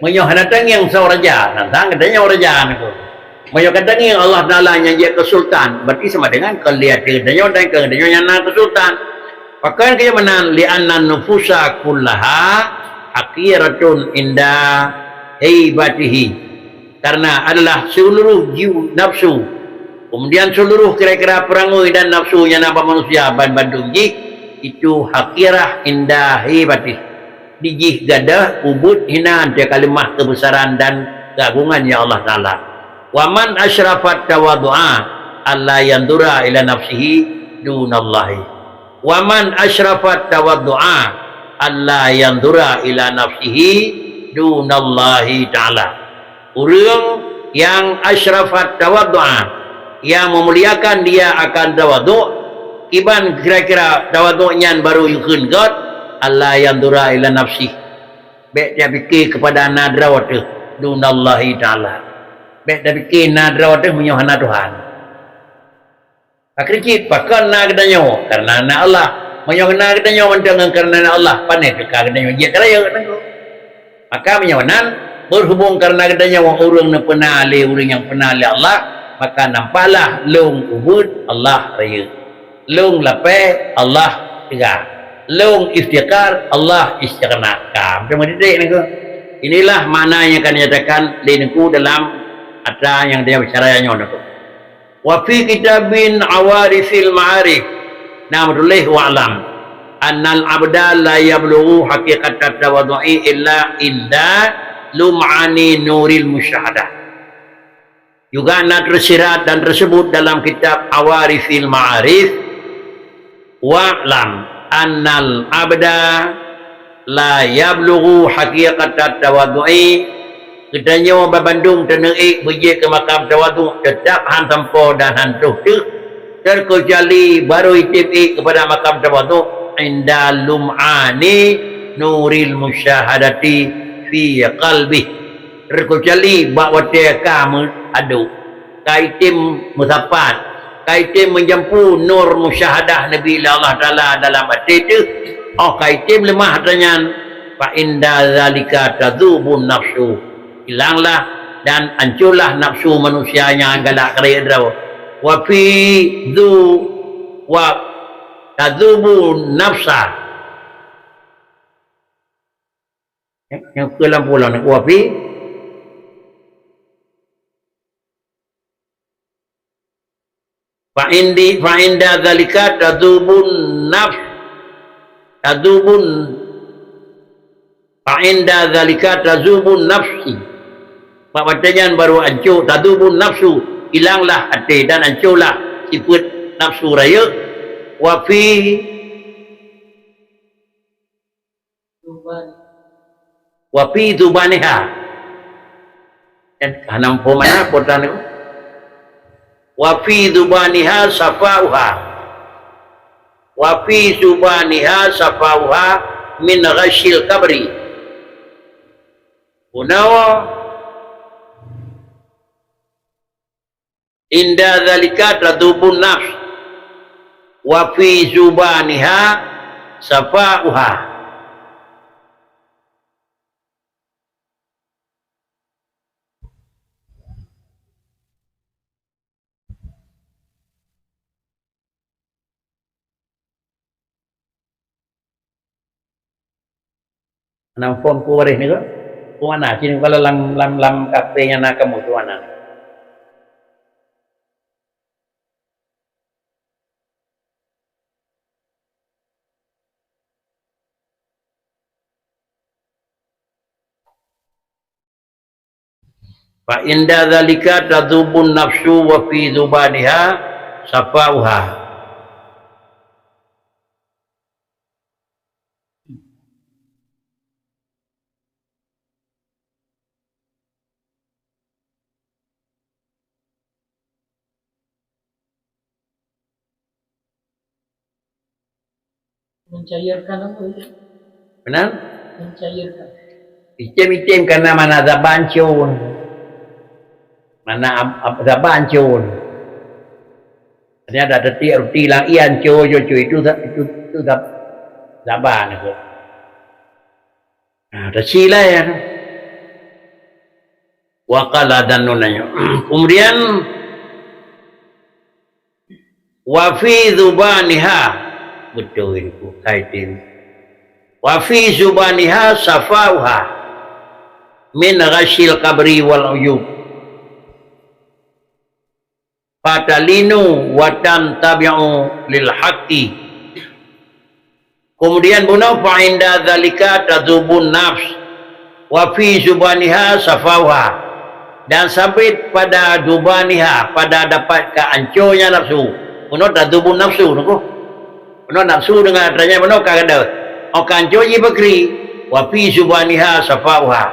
meunyoe hana tangieng soe raja, na sang geutanyoe raja nangku. Meunyoe ka tangieng Allah Taala nyang jeuet keu sultan, berarti sama dengan kon lé ateueh geutanyoe dan kon geutanyoe nyang na keu sultan. Pakon keu meunan, li'anna nufusa kullaha haqiratun inda haibatihi. Karena adalah seluruh jiwa nafsu, kemudian seluruh kira-kira peurangui dan nafsu nyang na bak manusia ban bandum jih itu haqirah inda haibatih. Di jih gadôh ubeut hina teuka leumah keubeusaran dan keuagongan ya Allah Taala. Wa man asyrafat tawadhu'a alla yanzura ila nafsihi dunallahi. Wa man asyrafat tawadhu'a alla yanzura ila nafsihi dunallahi ta'ala. Ureuëng nyang asyrafat tawadhu'a, nyang meumuliakan dia akan tawadhu, kiban kira-kira tawadhu nyan barô yukheun gét, alla yanzura ila nafsih. Bék tapike keupada na droe teuh dunallahi ta'ala. Bék tapike na droe teuh meunyoe hana Tuhan. Pakri cit, pakon na geutanyoe? Karena na Allah. Meunyoe na geutanyoe mantong ngon karena na Allah, pane teuka geutanyoe jeuet keu rayeuk nangku. Maka meunyoe nan, berhubung karena geutanyoe ureuëng neupeuna lé ureuëng nyang peuna lé Allah, maka nampaklah lôn ubeuet Allah rayeuk. Lôn lapée Allah teuga. Lôn iftiqar Allah istighna. Ka, meuteumé titik nyoe. Inilah makna nyang ka dinyatakan lé Teungku dalam atra nyang dia bicara nyoe Teungku. Wa fi kitabin Awarithil Ma'arif, na meutuléh, "Wa'lam annal abda la yablughu haqiqatat tawadhu'i illa inda lum'ani nuril musyahadah." Juga na tersirat dan tersebut dalam kitab Awarithil Ma'arif, "Wa'lam annal abda la yablughu haqiqatat tawadhu'i." Geutanyoe babandum taneuék beujeuet keu makam tawadhu, teutap han sampoe dan han troh teuh, terkecuali barô item ék keupada makam tawadhu inda lum'ani nuril musyahadati fi qalbih, terkecuali bak watée ka meuadôk, ka item meusapat, ka item meujampu nur musyahadah Nabi lé Allah Taala dalam até teuh, óh ka item leumah atra nyan, fa inda zalika tadzubun nafsu, hilanglah dan ancorlah nafsu manusia nyang galak keu rayeuk droe. Wa fi dzu-, wa tadzubu nafsa. Nyang, nyang keu lam pulang ni, wa fi, fa indi, fa inda zalika tadzubun nafs, tadzubun, fa inda zalika tadzubun nafsi. Bak watée nyan barô anco, tadzubun nafsu, hilanglah até dan ancolah sifeuet nafsu rayeuk. Wa fi Wa fi dzubaniha. Dan hana muphom makna potan tu. Wa fi dzubaniha safauha. Wa fi dzubaniha safauha min ghasyil kabri. Punoe Inda dzalika tadzubun nafs, wa fi zubaniha safa'uha. Hana muphom ku waréh nyoe? Peue makna? Cit kalau lam, lam, lam kafe nyan na kamoe, peue makna? Fa inda dzalika tadzubun nafsu wa fi zubaniha safa'uha. Mencairkan apa itu? Meunan? Mencairkan. Item-item kana mana zaban cun. Mana am-, am-, zaban cun. Artinya ada detik roti lang ian cun, cun, cun. Itu, za-, itu, itu zab-, zaban itu. Nah, ada sila ya. Wa qala dzannun nyoe. Kemudian, wa fi zubaniha, beutôi itu kaitin. Wa fi zubaniha safauha min ghasyil kabri wal uyub. Fatalinu wa tantabi'u lil haqqi. Kemudian bunoe fa inda dzalika tadzubun nafs wa fi zubaniha safauha. Dan sabit pada zubaniha, pada dapat ka anconya nafsu. Bunoe tadzubun nafsu nyoe. Meunoe nafsu deungon atra nyan meunoe ka gadôh. Óh ka anco jih bakri, wa fi zubaniha safauha.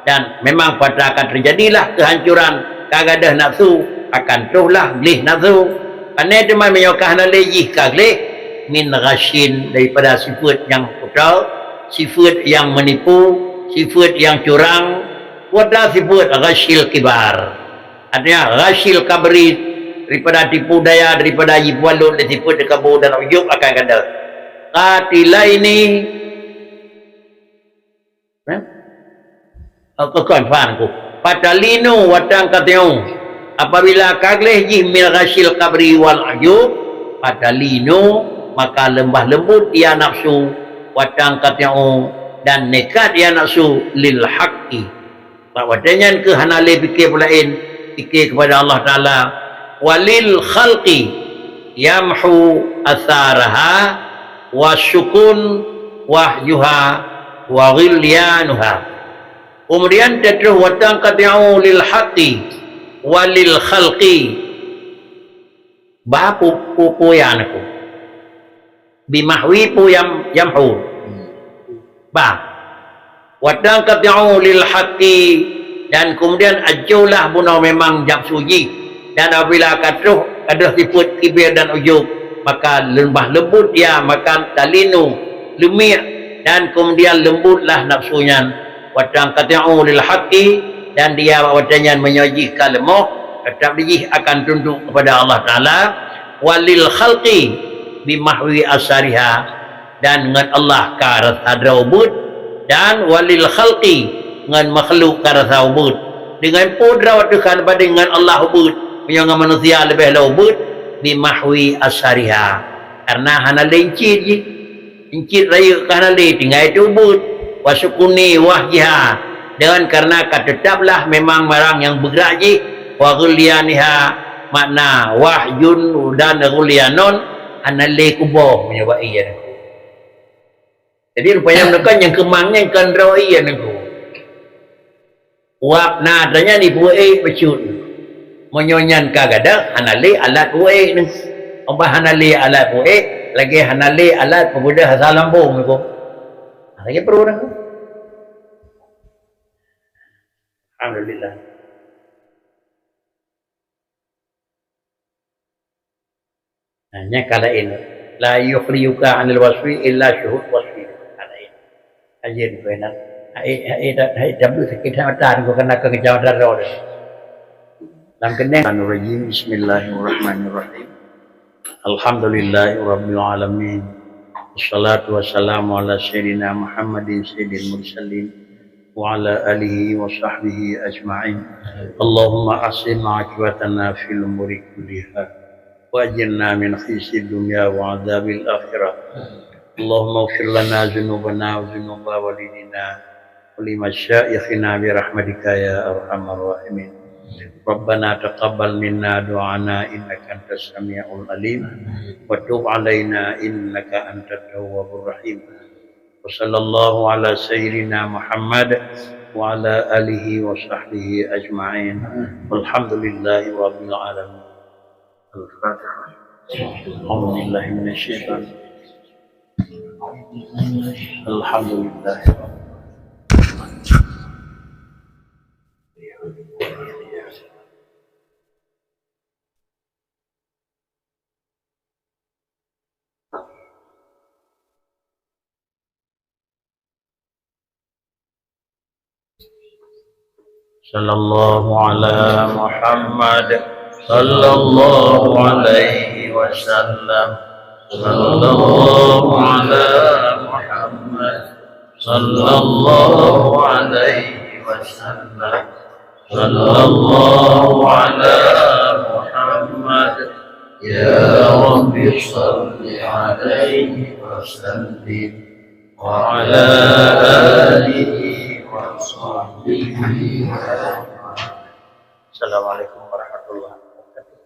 Dan memang pada akan terjadilah kehancuran, ka gadôh nafsu, akan trohlah gleh nafsu. Pane teuma meunyoe ka hana lé jih ka gleh, min ghasyin, daripada sifeuet nyang kuto, sifeuet nyang meunipu, sifeuet nyang curang, kuta sifeuet ghasyil kibar. Artinya, ghasyil kabri, daripada tipu daya, daripada jipualon, disifeuet dikabô dan ujub akan gadôh. Qatilaini, eh? Kon, kon, paham ku. Fatalinu wa tanqati'u. Apabila ka gleh jih min ghasyi'il kabri wal ujub, fatalinu, maka leumbah leumbut ya nafsu, wa tanqati'u, dan nekat ya nafsu, lil haqqi. Bak watée nyan keuh hana lé pike peulaén, pike keupada Allah Taala. Walil khalqi yamhu atsaraha wa sukun wahjuha wa ghilyanuha. Kemudian teutroh wa tanqati'u lil haqqi walil khalqi. Ba pu-, pu-, puyan aku. Bimahwi pu yam-, yamhu. Ba. Wa tanqati'u lil haqqi, dan kemudian ajolah bunoe memang nafsu jih. Dan apabila ka troh, ka deuh sifeuet kibir dan ujub, maka leumbah leumbut ia, maka talinu, leumiek, dan kemudian leumbutlah nafsu nyan. Wa tanqati'u lil haqqi, dan dia bak watée nyan meunyoe jih ka leumoh, teutap jih akan tunduk kepada Allah Taala, walil khalqi bimahwi atsariha, dan ngon Allah ka rasa droe ubeuet, dan walil khalqi, ngon makhluk ka rasa ubeuet. Deungon peue droe teuh ka leubeh ngon Allah ubeuet, meunyoe ngon manusia leubeh lom ubeuet, bimahwi atsariha, karena hana lé cit jih. Cit rayeuk ka hana lé, tinggai teuh ubeuet. Wa sukuni wahjiha, deungon karena ka teutaplah memang barang nyang beugrak jih, wa ghulyaniha, makna wahjun dan ghulyanun, hana lé kuboh meunyoe bak ie nangku. Jadi rupanya meunyoe nyang keumang nyan kon droe ie nangku. Uap na tanyan ipuék bacut. Meunyoe nyan ka gadôh, hana lé alat puék nyan. Umpama hana lé alat puék, lagée hana lé alat peubeudôh asam lambung nyan. Lagée peue nyan. Alhamdulillah. Nah, nyan ka laén. La yukhrijuka 'anil wasfi illa syuhud wasfi. Ka laén. Ayen keunan. Hai, hai, hai, tabeuet sakét mata, keunan keu keucamatan roh. Lam keuneng. Bismillahirrahmanirrahim. Bismillahirrahmanirrahim. Alhamdulillahirabbil alamin. Wassalatu wassalamu ala sayyidina Muhammadin sayyidil mursalin. وعلى آله وصحبه أجمعين. اللهم أحسن عاقبتنا في الأمور كلها، وأجرنا من خزي الدنيا وعذاب الآخرة. اللهم اغفر لنا ذنوبنا وذنوب والدينا ولمشايخنا برحمتك يا أرحم الراحمين. ربنا تقبل منا دعاءنا إنك أنت السميع العليم، وتب علينا إنك أنت التواب الرحيم. وصلى الله على سيدنا محمد وعلى آله وصحبه أجمعين. والحمد لله رب العالمين. الفاتحة. أعوذ بالله من الشيطان. الحمد لله. صلى الله على محمد، صلى الله عليه وسلم. صلى الله على محمد، صلى الله عليه وسلم. صلى الله على محمد. يا رب صل عليه وسلم وعلى آله وصحبه وسلم. السلام عليكم ورحمة الله وبركاته.